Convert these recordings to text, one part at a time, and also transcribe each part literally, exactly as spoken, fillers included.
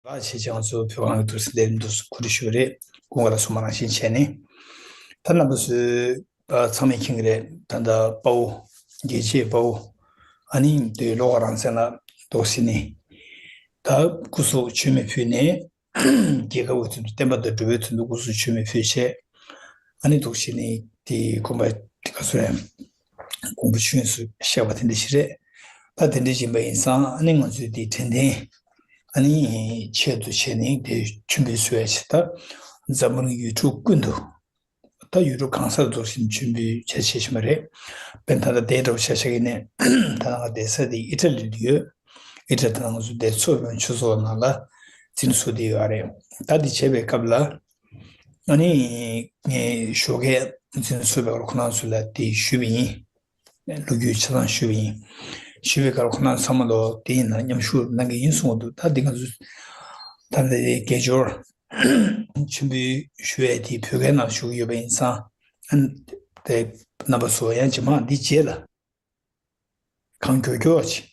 ལགས། ཆེ་ཆུང་ཚོ་བོད་ཁང་གི་འདུག་སེ་ལས་འདུག་སེ་གོ་སྒྲིག་ཞུ་བ་རེད། སྐུ་ངལ་གསུམ་མ་རང་བཞིན་བྱས་ནས། ད་རྣམ་པ་ཚོས་ཚང་མས་མཁྱེན་གྱི་རེད། ད་ལྟ་དཔའ་བོ། རྒྱལ་གཅེས་དཔའ་བོ། ཨ་ནི་དེ་བློ་དགའ་རང་བཙན་ལགས་འདུག་སེ་ནས། ད་སྐུ་གཟུགས་མཆོད་མེ་ཕུལ་ནས། རྒྱལ་ཁབ་ཀྱི་དོན་དུ། བསྟན་པ་དང་འགྲོ་བའི་དོན་དུ་སྐུ་གཟུགས་མཆོད་མེ་ཕུལ་བྱས། ཨ་ནི་འདུག་སེ་ནས་དེ་དགོངས་པ་དེ་ག་ཚོད་རེད། དགོངས་པ་ཆོས་དབྱིངས་སུ་གཤེགས་པ་དེ་འདྲ་ཞིག་རེད། ད་དེ་འདྲ་ཡིན་པ་ཡིན་ཙང་། ཨ་ནི་ང་ཚོས་དེ་དྲན་རྟེན། ཨ་ནི་ཆེད་དུ་བྱས་ནས་དེ་མཆོད་འབུལ་བཟོ་ཡ་ཆེད། ད་འཛམ་བུ་གླིང་ཡུལ་གྲུ་ཀུན་ཏུ། ད་ཡུལ་གྲུ་གང་སར་འདུག་སེ་མཆོད་འབུལ་བྱ་བྱེད་བཞིན་པ་རེད། དཔེར་ན་ད་ལྟ་དེ་འདྲ་བོ་ཆ་བཞག་གི་ནས། ད་ང་བསྡད་ས་དེ་ཨི་ཊ་ལི་ལ་ཡོད། ཨི་ཊ་ལི་ད་ང་ཚོ་དེ་ཚོ་བོན་ཆོས་ཚོགས་ནང་ལ་འཛིན་བཟུང་བསྡད་ཡོད་རེད། ད་དེ་བྱས་པའི་སྐབས་ལ། ཨ་ནི་ངས་ཞོགས་ཀས་འཛིན་བཟུང་བའི་སྐོར་ཁོ་རང་ཚོ་ལ་དེ་ཞུས་པ་ཡིན། ལོ་རྒྱུས་ཆ་ཚང་ཞུས་པ་ཡིན། ཞུས་པའི་སྐབས་ཁོ་རང་ཚང་མ་ལོ་དེ་ཡིན་ན་མཉམ་ཞུགས་གནང་གི་ཡིན་གསུངས་འདུག་ད་འདི་ང་ཚོ་ད་ལྟ་དེ་དགེ་སྦྱོར་མཆོད་འབུལ་ཞུ་ཡས་དེ་བོད་སྐད་ནང་ཞུ་གི་ཡོད་པ་ཡིན་ཙང་། ཨ་ནི་དེ་རྣམ་པ་ཚོ་ཡང་རྗེས་མ་འདི་རྗེས་ལ། གང་མགྱོགས་མགྱོགས་ཅིག་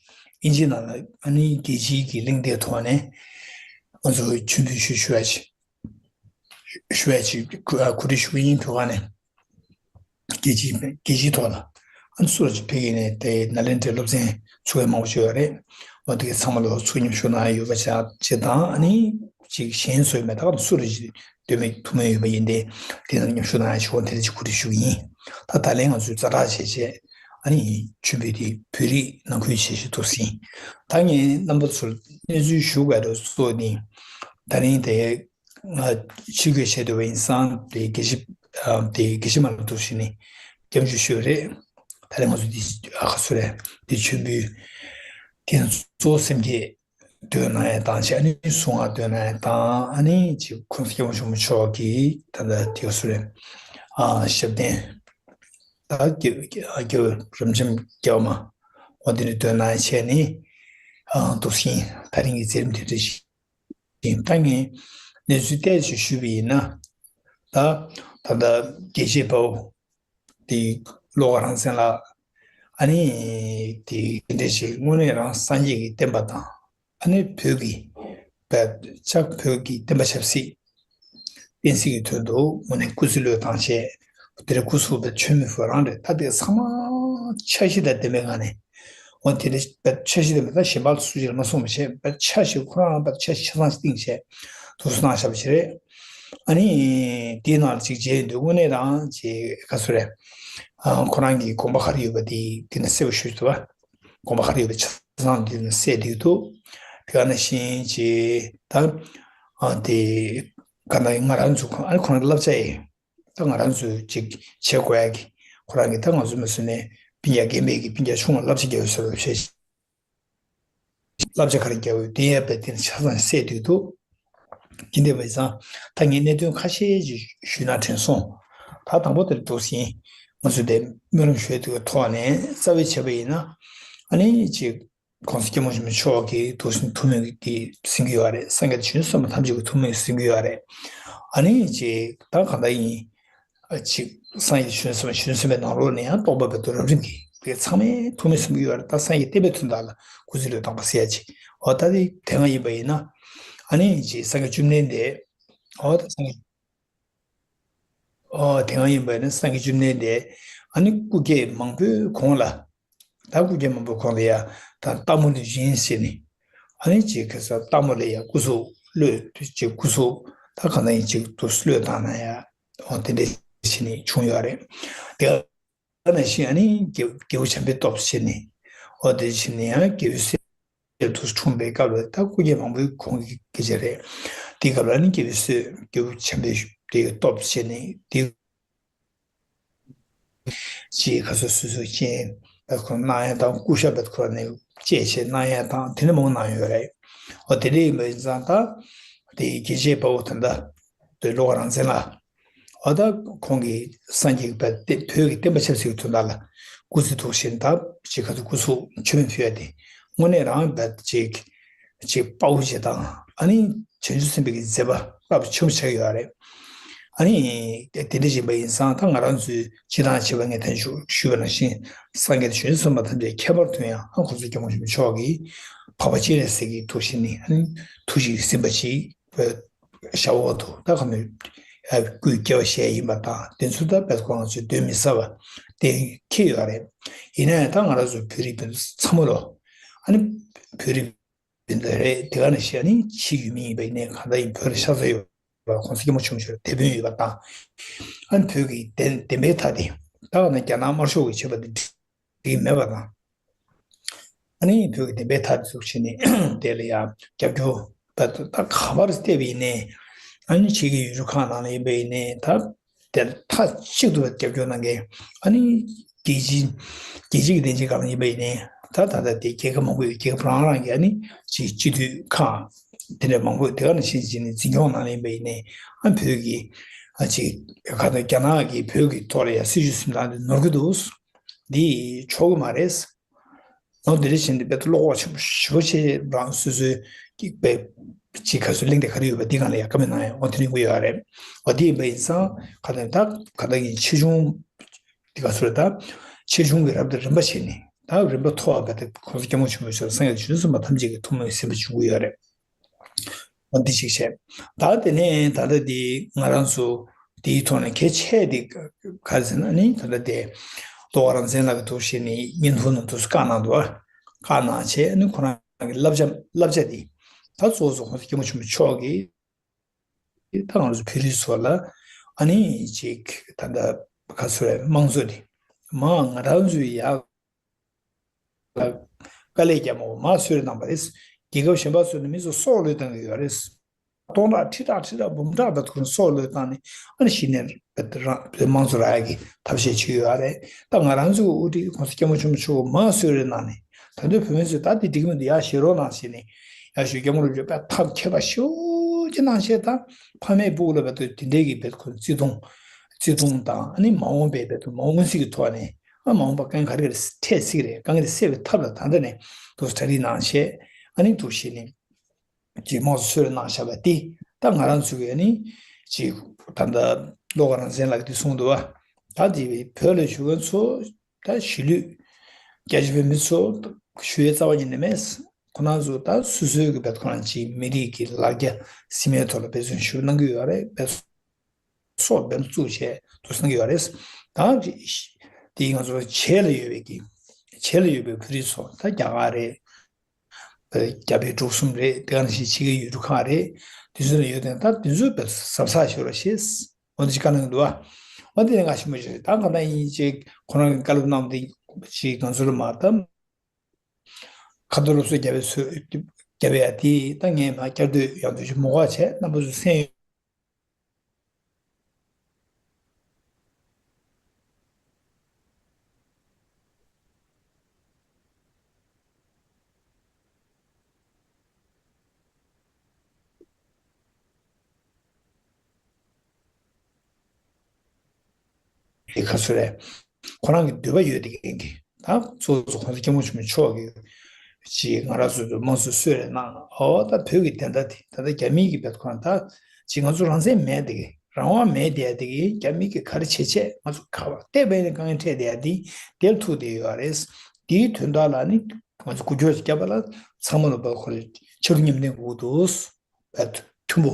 ཨིན་ཇི་ནང་ལ། ཨ་ནི་རྒྱལ་སྤྱིའི་གི་གླེང་སྟེགས་ཐོག་ནས་ང་ཚོ་མཆོད་འབུལ་ཞུ་ཞུ་ཡ་ཅིག་ཞུ་ཡ་ཅིག་གོ་སྒྲིག་ཞུ་གི་ཡིན། བོད་ཁང་ནས། རྒྱལ་སྤྱིའི་རྒྱལ་སྤྱིའི་ཐོག་ལ། ཨ་ནི་སུ་ལ་ཅིག་ཕེབས་ཀྱི་ནས་དེ་ནཱ་ལེནྡྲའི་སློབ་ཚན་ཚུགས་ཡ་མང་པོ་ཅིག་ཡོད་རེད། འོ་དེ་གའི་ཚང་མ་ལ་ཚུགས་མཉམ་ཞུགས་གནང་ཡ་ཡོད་པ་ཆགས་ཅིག་དང་། ཨ་ནི་ཅིག་གཞན་ཚོ་ཡོད་མེད་ད་ག་སུ་ལ་ཅིག་འདོད་མོས་ཐུགས་མོས་ཡོད་པ་ཡིན་ཏེ། དེ་ནང་མཉམ་ཞུགས་གནང་ཡ་ཞུ་བ་དེ་འདྲ་ཅིག་གོ་སྒྲིག་ཞུ་གི་ཡིན། ད་ད་ལན་ང་ཚོས་ཛ་དྲག་བྱས་བྱས། ཨ་ནི་མཆོད་འབུལ་དེ་བོད་རིགས་ནང་ཁུལ་བྱས་བྱས་འདུག་སེ་ཡིན། ད་ངས་རྣམ་པ་ཚོར་གནས་ཚུལ་ཞུ་དགོས་འགྲོ་སོ་ནི། ད་རིང་དེ་ང་ཕྱི་སྐྱོད་བྱས་འདུག་པ་ཡིན་ཙང་། དེ་དགེ་བཤེས། ཨ། དེ་དགེ་བཤེས་མ་ལ་འདུག་སེ་ནི་སྐྱབས་འཇུག་ཞུས་པ་རེད། ད་རིང་ང་ཚོ་འདི་ཨ་ཁ་སུ་རེད། འདི་མཆོད་འབུལ་དེ་གཙོ་བོ་སེམས་བསྐྱེད་འདོན་གནང་ཡ་དང་བྱས། ཨ་ནི་གཟུངས་སྔགས་འདོན་གནང་ཡ་དང་། ཨ་ནི་ཅིག་གོང་ས་སྐྱབས་མགོན་ཆེན་པོ་མཆོག་གི་ད་ལྟ་དེ་ག་སུ་རེད། ཨ། ཞབས་བརྟན། ད་རྒྱལ་རྒྱལ་བ་རབ་འབྱམས་རྒྱལ་བ་མ། འོ་དེ་འདྲ་འདོན་གནང་བྱས་ནས། ཨ། འདུག་སེ་ཡིན། ད་རིང་གི་མཛད་རིམ་དེ་འདྲ་ཞིག་ཡིན། ད་ངས་གནས་ཚུལ་ཏོག་ཙམ་ཞུས་པ་ཡིན་ན། ད་ད་ལྟ་རྒྱལ་གཅེས་དཔའ་བོ་དེ་བློ་དགའ་རང་བཙན་ལགས། ཨ་ནི་དེ་དེ་འདྲ་ཞིག་དངོས་གནས་རང་སངས་རྒྱས་ཀྱི་བསྟན་པ་དང་། ཨ་ནི་བོད་ཀྱི་བོད་ཆགས་བོད་ཀྱི་བསྟན་པ་ཆབ་སྲིད་བསྟན་སྲིད་ཀྱི་དོན་དུ་དངོས་གནས་སྐུ་ཚེ་བློས་བཏང་བྱས། དེ་འདྲ་སྐུ་གཟུགས་བས་མཆོད་མེ་ཕུལ་རང་རེད། ད་དེ་ཚང་མ་འཆར་གཞི་དང་ལྡན་པའི་ངང་ནས། འོ་དེ་འདྲ་བས་འཆར་གཞི་ལྡན་པའི། ད་གཞན་པ་ལ་སུ་ཞིག་ལ་མ་གསུངས་པ་བྱས། བས་འཆར་གཞི་ཁོ་རང་རང་བས་འཆར་གཞི་ཆ་ཚང་ཞིག་བཏིང་བྱས་འདུག་སེ་གནང་བཞག་པ་ཞིག་རེད། ཨ་ནི་དེའི་ནང་ལ་ཅིག་མཇལ་ཡོང་དུས་དངོས་གནས་རང་ཅིག་ག་ཚོད་རེད། ཨ། ཁོ་རང་གི་དགོངས་པ་ག་རེ་ཡོད་པ་དེ་དེ་ནས་གསལ་པོ་ཞུ་ཐུབ་པ། དགོངས་པ་ག་རེ་ཡོད་པ་ཆ་ཚང་དེ་ནས་གསལ་བསྡད་འདུག་དེ་ག་ནང་བཞིན་ཅིག་ད། ཨ། དེ་ག་ན་ང་རང་ཚོ་ཁོ། ཨ་ནི་ཁོ་རང་གི་བསླབ་བྱ་ཡིན། ད་ང་རང་ཚོས་ཅིག་བྱེད་དགོས་ཡ་གི། ཁོ་རང་གིས་ད་ང་ཚོ་མ་སུ་ནས་སྤུན་ཀྱག་རྒན་པའི་གི་སྤུན་ཀྱག་ཆུང་བ་བསླབ་བྱ་རྒྱག་ཡོད་ཟེར་བ་བྱས། བསླབ་བྱ་ག་རེ་རྒྱག་ཡོད་དེ་ཡ་བས་དེ་ཆ་ཚང་གསལ་བསྡད་འདུག་དེ་འདྲ་བས་ཙང་ད་ངས་གནད་དོན་ཁ་ཤས་ཅིག་ཞུས་ན་དྲན་སོང་། ད་དང་པོ་དེར་འདུག་སེ་ཡིན། ང་ཚོས་དེ་སྨོན་ལམ་ཞུ་ཡ་དེ་གི་ཐོག་ནས་རྩ་བའི་བྱས་པ་ཡིན་ན། ཨ་ནི་ཅིག་གོང་ས་སྐྱབས་མགོན་ཆེན་པོ་མཆོག་གིས་འདུག་སེ་ཐུགས་སྨོན་གྱི་ཟིན་གྱི་ཡོད་རེད། སངས་རྒྱས་བྱང་ཆུབ་སེམས་དཔའ་ཐམས་ཅད་ཀྱི་ཐུགས་སྨོན་གྱི་ཟིན་གྱི་ཡོད་རེད། ཨ་ནི་ཅིག་ད་གང་ལྟར་ཡིན། ཨ། ཅིག་སངས་རྒྱས་བྱང་ཆུབ་སེམས་དཔའ། བྱང་ཆུབ་སེམས་དཔའི་ནང་ལོགས་ནས་ཡང་རྟོགས་པ་བར་དུ་རབ་རིམ་གྱིས་དེ་ཚང་མས་ཐུགས་སྨོན་གསུང་གི་ཡོད་རེད། ད་སངས་རྒྱས་བསྟན་པའི་དོན་དག་ལ་སྐུ་ཚེ་བློས་བཏང་བ་ཟེར་ཡ་ཅིག་འོ་ད་དེ་དེ་སྔ་ཡིན་པ་ཡིན་ན། ཨ་ནི་ཅིག་སངས་རྒྱས་བཅོམ་ལྡན་འདས། འོ་ད་སངས་རྒྱས། འོ་དེ་སྔ་ཡིན་པ་ཡིན་ན་སངས་རྒྱས་བཅོམ་ལྡན་འདས། ཨ་ནི་སྐུ་སྐྱེ་མང་པོའི་གོང་ལ། ད་སྐུ་སྐྱེ་མང་པོའི་གོང་ལ་ཡ། ད་སྟག་མོ་ལུས་སྦྱིན་ཟེར་ནས། ཨ་ནི་ཅིག་ག་ས་སྟག་མོ་ལ་ཡ་སྐུ་གཟུགས་བློས་ཅིག་སྐུ་གཟུགས་ད་གང་ལྟར་ཡིན་ཅིག་ཏུ་བློས་བཏང་ན་ཡ། འོ་དེ་འདྲ་བྱས་ནས་བྱུང་ཡོད་རེད། དེ་ག་ནང་བཞིན་ཨ་ནི་རྒྱལ་རྒྱལ་པོ་བྱམས་པའི་སྟོབས་བྱས་ནས། འོ་དེ་བྱས་ནས་ཡང་རྒྱལ་པོའི་སྲས་དུ་འཁྲུངས་པའི་སྐབས་ལ་ད་སྐུ་སྐྱེ་མང་པོའི་གོང་གི་སྐད་ཆ་རེད། དེའི་སྐབས་ལ་ཨ་ནི་རྒྱལ་པོའི་སྲས་རྒྱལ་པོ་བྱམས་པའི་དེ་སྟོབས་བྱས་ནས་དེ། ཅིག་ག་ཚོད་སོ་སོའི་རྐྱེན་བར་ཁོ་གནང་ཡ་དང་། སྐུ་ཞབས་བར་ཁོ་ནས་བཅས་བྱས་གནང་ཡ་དང་། དེ་འདྲ་མང་པོ་གནང་ཡོད་རེད། འོ་དེ་འདྲ་ཡིན་པ་ཡིན་ཙང་ད་དེ་རྒྱལ་གཅེས་དཔའ་བོ་ད་ལྟ་དེ་བློ་དགའ་རང་བཙན་ལགས། འོ་ད་ཁོང་གིས་སངས་རྒྱས་པ་བསྟན་བོད་ཀྱི་བསྟན་པ་ཆབ་སྲིད་ཀྱི་དོན་དག་ལ་སྐུ་ཚེ་ཐུགས་བཞེས་ད་ཅིག་ག་ཚོད་སྐུ་གཟུགས་མཆོད་མེ་ཕུལ་ཡ་དེ་དངོས་གནས་རང་བ་ཅིག་ཅིག་དཔའ་བོ་ཞིག་དང་། ཨ་ནི་བྱང་ཆུབ་སེམས་དཔའི་གི་མཛད་པ་རླབས་ཆེན་པོ་ཆགས་ཡོད་རེད། ཨ་ནི་དེ་འདྲ་ཡིན་པ་ཡིན་ཙང་ད་ང་རང་ཚོའི་སྤྱིར་བཏང་བྱས་པ་ངས་ད་ཞུ་ཞུས་པ་ནང་བཞིན་སངས་རྒྱས་དང་བྱང་ཆུབ་སེམས་དཔའ་ཐམས་ཅད་ཁྱད་པར་དུ་ཡང་ཧ་གོ་ཚུལ་སྐྱབས་མགོན་ཆེན་པོ་མཆོག་གིས་ འཕགས་པ་སྤྱན་རས་གཟིགས་ཀྱི་ཐུགས་བཞེད་ནི་ཨ་ནི་ཐུགས་བཞེད་ཟིན་པ་ཞིག་ཞབས་འོག་ཏུ་ད་ག་ནས་སྐུའི་སྐྱེ་བ་བཞེས་ཡིན་པ་དང་དེ་ཚོ་ད་བེད་ཁོ་རང་ཚོས་གདོན་མི་ཟ་བ་དེ་འཁྱེར་ཡོད་རེད། ཡིན་ན་ཡང་ད་ང་རང་ཚོ་བོད་རིགས་བོད་ཚང་མ་ལོ། ཨ་ནི་བོད་རིགས་བོད་འདི་རེད། དེ་ག་ནས་བཤད་ནི་ཕྱི་ཡུལ་མི་ཡིན་པ་ཡིན་ནའི་གང་ལྟར་ཡིན་བོད་ལ་ཤ་ཚ་ཡོད་པ་༸གོང་ས་༸སྐྱབས་མགོན་ཆེན་པོ་མཆོག་ལ་དད་པ་ཡོད་པ་དང་། ཨ་ནི་བོད་ཀྱི་བདེན་བདེན་པའི་མཐའ་དེ་ད་ག་ནས་རྒྱ་ནག་དམར་ཤོག་གིས་བྱས་པ་དེ་འགྲིག་གི་མེད་པ་དང་། ཨ་ནི་བོད་ཀྱི་བདེན་པའི་མཐའ་དེ་ཚུགས་བྱས་ནས་དེ་ལ་ཡང་རྒྱབ་སྐྱོར་ད་ད་ག་པར་བལྟས་པ་ཡིན་ནའི་ཨ་ནི་ཕྱི་རྒྱལ་ཡུལ་གྲུ་ཁག་ནང་ལ་ཡིན་པ་ཡིན་ནའི་ད། དེར་མཐའ་གཅིག་ཏུ་རྒྱབ་སྐྱོར་གནང་མཁན་ཨ་ནི་རྒྱལ་སྤྱི་རྒྱལ་སྤྱི་གི་སྡིངས་ཆའི་སྒང་ལ་ཡིན་པ་ཡིན་ནའི་ད་ད་ལྟ་དེ་རྒྱལ་ཁབ་མང་པོའི་རྒྱལ་ཁབ་རང་རང་གི་ཨ་ནི་ཅིག་སྤྱི་འཐུས་ཁག་དེ་འདྲ་མང་པོས་དེ་ག་ནང་བཞིན་བྱས་ནས་འཛིན་སྐྱོང་ནང་ལ་ཡིན་པ་ཡིན་ནའི་ཨ་བོད་ཀྱི་ཨ་ཅིག་ག་ད་རྒྱ་ནག་གིས་བོད་ཀྱི་ཐོག་ལ་ཡ་སྲིད་ཇུས་འཛིན་སྟངས་དེ་ནོར་གྱི་འདུག་འདི་ཆོག་གི་མ་རེད། ནོར་འདི་འདྲ་བྱས་ནས་དཔེ་བློ་ཁོག་ཆེན་པོ་ཞེ་པོ་ཅིག་རང་སོ་སོའི་ཀྱི་དཔེ་ཅིག་ག་ཚོད་གླེང་སྟེགས་ག་རེ་ཡོད་པ་འདི་སྒང་ལ་ཡ་བཀའ་མོལ་གནང་ཡ་འོ་དེ་རིང་དགོས་ཡོད་རེད། འོ་དེ་ཡིན་པ་ཡིན་ཙང་ག་ད་ད་ག་ད་ཡིན་ཆེ་ཆུང་འདི་ག་ཚོད་ད་ཆེ་ཆུང་གི་རབ་ཏུ་རིམ་པ་བྱས་ནས་ད་རིམ་པ་མཐོ་བ་བ་ད་༸གོང་ས་༸སྐྱབས་མགོན་ཆེན་པོ་མཆོག་སངས་རྒྱས་བྱང་སེམས་དཔའ་ཐམས་ཅད་ཀྱི་ཐུགས་སྨོན་ཟིན་པ་བྱུང་གི་ཡོད་རེད། འོ་འདི་ཞིག་བྱས། ད་དེ་ནས་ད་ལྟ་འདི་ང་རང་ཚོ་འདིའི་ཐོག་ནས་གལ་ཆེ་འདི་ག་རེ་ཟེར་ན་ནི་ད་ལྟ་དེ་བློ་དགའ་རང་བཙན་ལགས་ཀྱི་ཐུགས་བཞེད་ནི་བརྙན་ཐུང་ནང་དུ་བཀའ་གནང་འདུག་བཀའ་གནང་བྱས་ནི་ཁོ་རང་གི་བསླབ་བྱ་བསླབ་བྱ་འདི་ད་གཙོ་བོ་༸གོང་ས་༸སྐྱབས་མགོན་ཆེན་པོ་མཆོག་གིས་ད་ང་ཚོ་བོད་རིགས་ཚོ་ལ་ཨ་ནི་ཅིག་ད་ལྟ་ག་ཚོད་རེད་དམངས་གཙོ་འདི་མ་ང་རང་ཚོའི་ཡག་དཀའ་ལས་བརྒྱབ་མོ་མ་གསོལ་རས་གནང་བ་རེད། རྒྱལ་ཁབ་གཞན་པ་ཚོ་ནི་མི་ཚོ་སྲོག་བློས་བཏང་གི་ཡོད་རེད། སྟོང་ཕྲག་ཁྲི་ཕྲག་ཁྲི་ཕྲག་འབུམ་ཕྲག་བར་དུ་ཁོ་ཚོ་སྲོག་བློས་བཏང་ནས་ཨ་ནི་གཞི་ནས་རང་དམངས་གཙོ་རག་ཡ་གི་ཐབས་ཤེས་བྱེད་ཀྱི་ཡོད་རེད། ད་ང་རང་ཚོའི་དབུ་ཁྲིད་༸གོང་ས་༸སྐྱབས་མགོན་ཆེན་པོ་མཆོག་མ་གསོལ་རས་གནང་ནས་ད་དུང་བོད་མི་ཚོས་ད་འདི་འགྲིག་གི་མི་འདུག་ཡ་ཞེ་རོགས་གནང་ཞེས་ནས་ཡ་ཞུ་སྐྱབས་མགོན་རིན་པོ་ཆེ་དཔེ་ཐབས་མཁས་པ་ཞེ་པོ་ཅིག་གནང་བྱས་ད་ཕ་མའི་སྤུ་གུ་ལ་བར་དུ་དེ་འདྲའི་གི་བེད་ཁོ་བརྩི་མཐོང་བརྩི་མཐོང་དང་ཨ་ནི་མ་འོངས་པའི་བེད་དུ་མ་འོངས་སྲིད་ཀྱི་ཐོག་ནས། ཨ་མ་འོངས་པ་དཀའ་ངལ་ག་རེ་ག་རེ་འཕྲད་སྲིད་རེད། དཀའ་ངལ་སེལ་བའི་ཐབས་ལ་ད་ལྟ་ནས་དུ་གྲ་སྒྲིག་གནང་བྱས་ཨ་ནི་འདུག་བྱས་ནས་ཇེ་དམངས་གཙོ་གསོལ་རས་གནང་བཞག་པ་འདི་ད་ང་རང་ཚོ་གི་ཨ་ནི་ཅིག་ད་ལྟ་བློ་དགའ་རང་བཙན་ལགས་ཀྱིས་གསུངས་འདུག་བ། ད་དེ་བོད་ལ་བཞུགས་མཁན་ཚོ་ད་གཞིས་ལུས་རྒྱ་ཆེ་བོད་མི་ཚོ་ཞུ་ཡས་རྩ་བ་ཉིད་ནས་མེད། ཁོ་རང་ཚོ་ད་སོ་སོའི་གི་བེད་ཁོ་རང་ཅིག་མི་རིགས་ཀྱི་ལ་རྒྱ་སྲིད་མའི་ཐོག་ལ་འབད་བརྩོན་ཞུ་གནང་གི་ཡོད་རེད། སོགས་འབེན་བཙུགས་བྱས་དུ་སྣང་གི་ཡོད་རེད། ད་དེ་ང་ཚོ་བྱེས་ལ་ཡོད་པའི་གི་བྱེས་ལ་ཡོད་པའི་བོད་རིགས་ཚོ་ད་རྒྱ་གར་རེད། རྒྱ་བལ་འབྲུག་གསུམ་རེད། དེ་ག་ནང་བཞིན་ཕྱི་རྒྱལ་ཡུལ་གྲུ་ཁག་རེད། དེ་ཚོ་ལ་ཡོད་དེ་ད་དེ་ཚོའི་བེད་གཟབ་གཟབ་ཤོར་བ་ཤེས། འོ་དེ་ཅིག་བཀའ་གནང་གི་འདུག་བ། འོ་དེ་ནས་ང་ཞིམ་པོ་བྱས་ད་ག་ན་ཡིན་ཅིག་ཁོ་རང་གི་བཀའ་སློབ་གནང་དེ་ཅིག་ང་ཚོ་ལ་མ་ད། ཁ་ཐོར་སློབ་གསོ་རྒྱབ་པའི་ཚོད་རྒྱབ་ཡ་དེ་ད་ངས་མ་བསྐྱར་ཟློས་ཡང་དུ་ཞུ་མོ་ག་བྱས་རྣམ་པ་ཚོ་སེམས་དེ་ག་ཚོད་རེད། ཁོ་རང་གི་འདོད་པ་ཡོད་དེ་གན་གི་ད་གཙོ་བོ་༸གོང་ས་༸སྐྱབས་མགོན་ཆེན་པོ་མཆོག་གི་ཅིག་ང་རང་ཚོ་ཚོ་དམངས་གཙོ་གསོལ་རས་གནང་ཨོ་ད་བོད་ཀྱི་བདེན་མཐའ་དེ་ད་ལྟ་རྒྱ་མི་གི་བེད་ཁོ་རང་ད་ཅིག་ང་ཚོ་རང་བཙན་མེད་དེ་གི་རང་དབང་མེད་དེ་ཡ་དེ་གི་རྒྱ་མི་གི་ག་རེ་བྱེད་བྱེད་ང་ཚོ་ག་བ་བལྟས་པས་ནས་དཀའ་ངལ་འཕྲད་དེ་ཡ་དེ་དེར་ཐུག་དེ་ཡོད་རེད། དེའི་དོན་དག་ལ་ནི་ང་ཚོ་འགུལ་སྐྱོད་ཅིག་བརྒྱབ་པ་ལ་ཚང་མ་ལ་བ་ཁོ་རེ་ཆ་རུ་མཉམ་ལྡན་དགོས་འདུག་བས་མཐུན་པོ་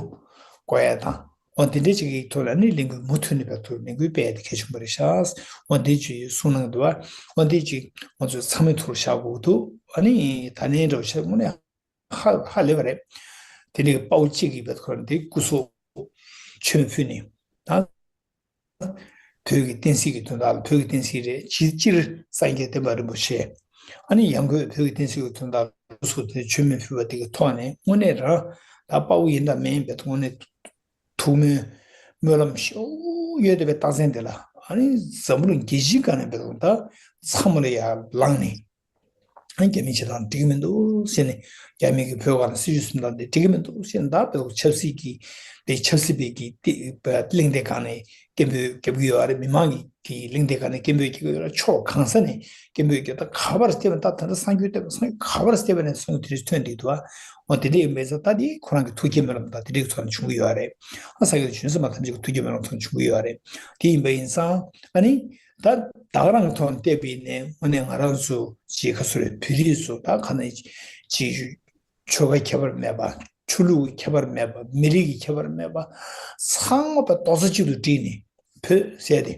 བསྐོ་ཡ་དང་། འོ་དེ་འདྲའི་ཅིག་གི་ཐོག་ལ་ནི་ལས་འགུལ་མུ་མཐུད་ནས་བར་དུ་ལས་འགུལ་སྤེལ་ཡ་དེ་གལ་ཆེན་པོ་རེད་ཤག་འོ་དེ་ཅིག་གསུང་གནང་འདུག་བ། འོ་དེ་ཅིག་ང་ཚོས་ཚང་མའི་ཐོག་བཞག་དགོས་འདུག་ཨ་ནི་ད་ནས་འདྲ་བོ་བྱས་དངོས་གནས་ཧ་ཧ་ལས་པ་རེད། དེ་འདྲའི་དཔའ་བོ་གཅིག་གིས་བར་དུ་ཁོ་རང་དེ་སྐུ་སྲོག་མཆོད་མེ་ཕུལ་ནས་ད། བོད་ཀྱི་བསྟན་སྲིད་ཀྱི་དོན་དག་ལ་བོད་ཀྱི་བསྟན་སྲིད་རེད། སྤྱིར་སྤྱིར་སངས་རྒྱས་བསྟན་པ་རིན་པོ་ཆེ། ཨ་ནི་ཡང་སྒོས་བོད་ཀྱི་བསྟན་སྲིད་ཀྱི་དོན་དག་ལ་སྐུ་གཟུགས་དེ་མཆོད་མེ་ཕུལ་བ་དེ་གི་ཐོག་ནས་དངོས་གནས་རང་ད་དཔའ་བོ་ཡིན་དང་མིན་པའི་དངོས་གནས་ཐུགས་སྨོན་སྨོན་ལམ་ཤུགས་ཡོད་བསྡད་པའི་རྟགས་མཚན་དེ་ལ་ཨ་ནི་འཛམ་བུ་གླིང་རྒྱལ་སྤྱིའི་སྒང་ནས་བལྟས་ན་ད་ཚང་མ་ལ་ཡར་ལངས་ནས། རྒྱ་མི་བྱེད་སྟངས་འགྲིག་གི་མི་འདུག་ཟེར་ནས། རྒྱ་མི་གིས་བོད་སྒང་ལ་སྲིད་ཇུས་འཛིན་སྟངས་དེ་འགྲིག་གི་མི་འདུག་ཟེར་ནས། ད་བོད་ཆབ་སྲིད་ཀྱི་བོད་ཆབ་སྲིད་པའི་གི་ཏི་བོད་གླེང་སྟེགས་སྒང་ནས་སྐད་འབོད་རྒྱབ་ཀྱི་ཡོད་རེད། མི་མང་གི་གི་གླེང་སྟེགས་སྒང་ནས་སྐད་འབོད་རྒྱག་གི་ཡོད་རེད། ཕྱོགས་གང་ས་ནས་སྐད་འབོད་རྒྱག་ད་ག་པར་བལྟས་པ་ད་ད་ལྟ་གསར་འགྱུར་བལྟས་པ་གསར་འགྱུར་ག་པར་བལྟས་པ་ནས་གསར་འགྱུར་དེ་རིགས་ཐོན་བསྡད་འདུག་ཨ། འོ་དེ་འདྲ་ཡིན་པས་ད་དེ་ཁོ་རང་གི་ཐུགས་བསྐྱེད་སྨོན་ལམ་དང་དེ་འདྲའི་ཐོག་ནས་བྱུང་གི་ཡོད་རེད། ཨ་སངས་རྒྱས་བྱང་སེམས་དཔའ་ཐམས་ཅད་ཀྱི་ཐུགས་བསྐྱེད་སྨོན་ལམ་ཐོག་ནས་བྱུང་གི་ཡོད་རེད། དེ་ཡིན་པ་ཡིན་ཙང་ཨ་ནི། ད་ད་ག་རང་གི་ཐོག་ནས་བལྟས་པ་ཡིན་ནའི་དངོས་གནས་ང་རང་ཚོ་ཅིག་ག་ཚོད་རེད། བོད་རིགས་ཚོ་ད་ག་ནས་ ཅིག་ཆོལ་ཁ་ཁྱད་པར་མེད་པ། ཆོས་ལུགས་ཀྱི་ཁྱད་པར་མེད་པ། མི་རིགས་ཀྱི་ཁྱད་པར་མེད་པ། ཚང་མ་བོད་རྡོག་རྩ་གཅིག་ཏུ་བསྒྲིལ་ནས། བོད་ཟེར་ཏེ་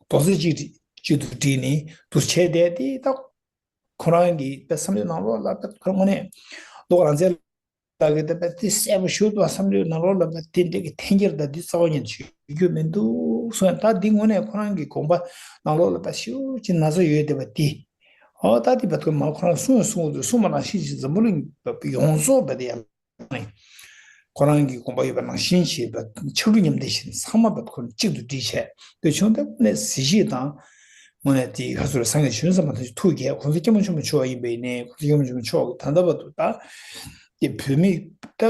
རྡོག་རྩ་གཅིག་གཅིག་ཏུ་བསྒྲིལ་ནས་འདུ་བྱས་བསྡད་དེ། ད་ཁོ་རང་གི་བསམ་བློའི་ནང་ལོགས་ལ་བོད་ཁོ་རང་ངོས་ནས་ལོ་རང་བཙན་ལགས་ཀྱིས་ད་དཔེ་དེ་གསལ་པོ་ཞུ་འདུག་བསམ་བློའི་ནང་ལོགས་ལ་བོད་དེ་འདྲ་གི་འཐེན་འཁྱེར་དང་འདི་རྩ་བ་ཉིད་ནས་བྱེད་རྒྱུ་མི་འདུག་གསུངས། ད་འདི་དངོས་གནས་ཁོ་རང་གི་དགོངས་པ་ནང་ལོགས་ལ་བོད་ཤུགས་ཀྱི་ན་ཚ་ཡོད་བསྡད་པ་འདི། ཨོ་ད་འདི་བོད་ཁོ་མ་ཁོ་རང་གསུངས་གསུངས་འདུག་གསུངས་པ་ནང་བཞིན་ཅིག་འཛམ་བུ་གླིང་ཡོངས་རྫོགས་བོད་དེ་ཡང་ཁོ་རང་གི་དགོངས་པ་ཡོད་པ་ནང་བཞིན་བྱས་པ་ཕྱག་ལུ་མཉམ་འདེགས་བྱས་ནས་ཚང་མ་བོད་ཁོ་རང་གཅིག་ཏུ་བསྒྲིལ་བྱས་དེ་བྱུང་། ད་དངོས་གནས་གཟི་བརྗིད་དང་། དངོས་གནས་དེ་ག་ཚོད་རེད། སངས་རྒྱས་བྱང་སེམས་མ་ཐམས་ཅད་ཐུགས་དགྱེས། གོང་ས་སྐྱབས་མགོན་ཆེན་པོ་མཆོག་ཡིན་པ་ཡིན་ནའི་གོང་ས་སྐྱབས་མགོན་ཆེན་པོ་མཆོག་གིས་ད་ལྟ་བར་དུ་ད་དེ་བོད་མི་ད་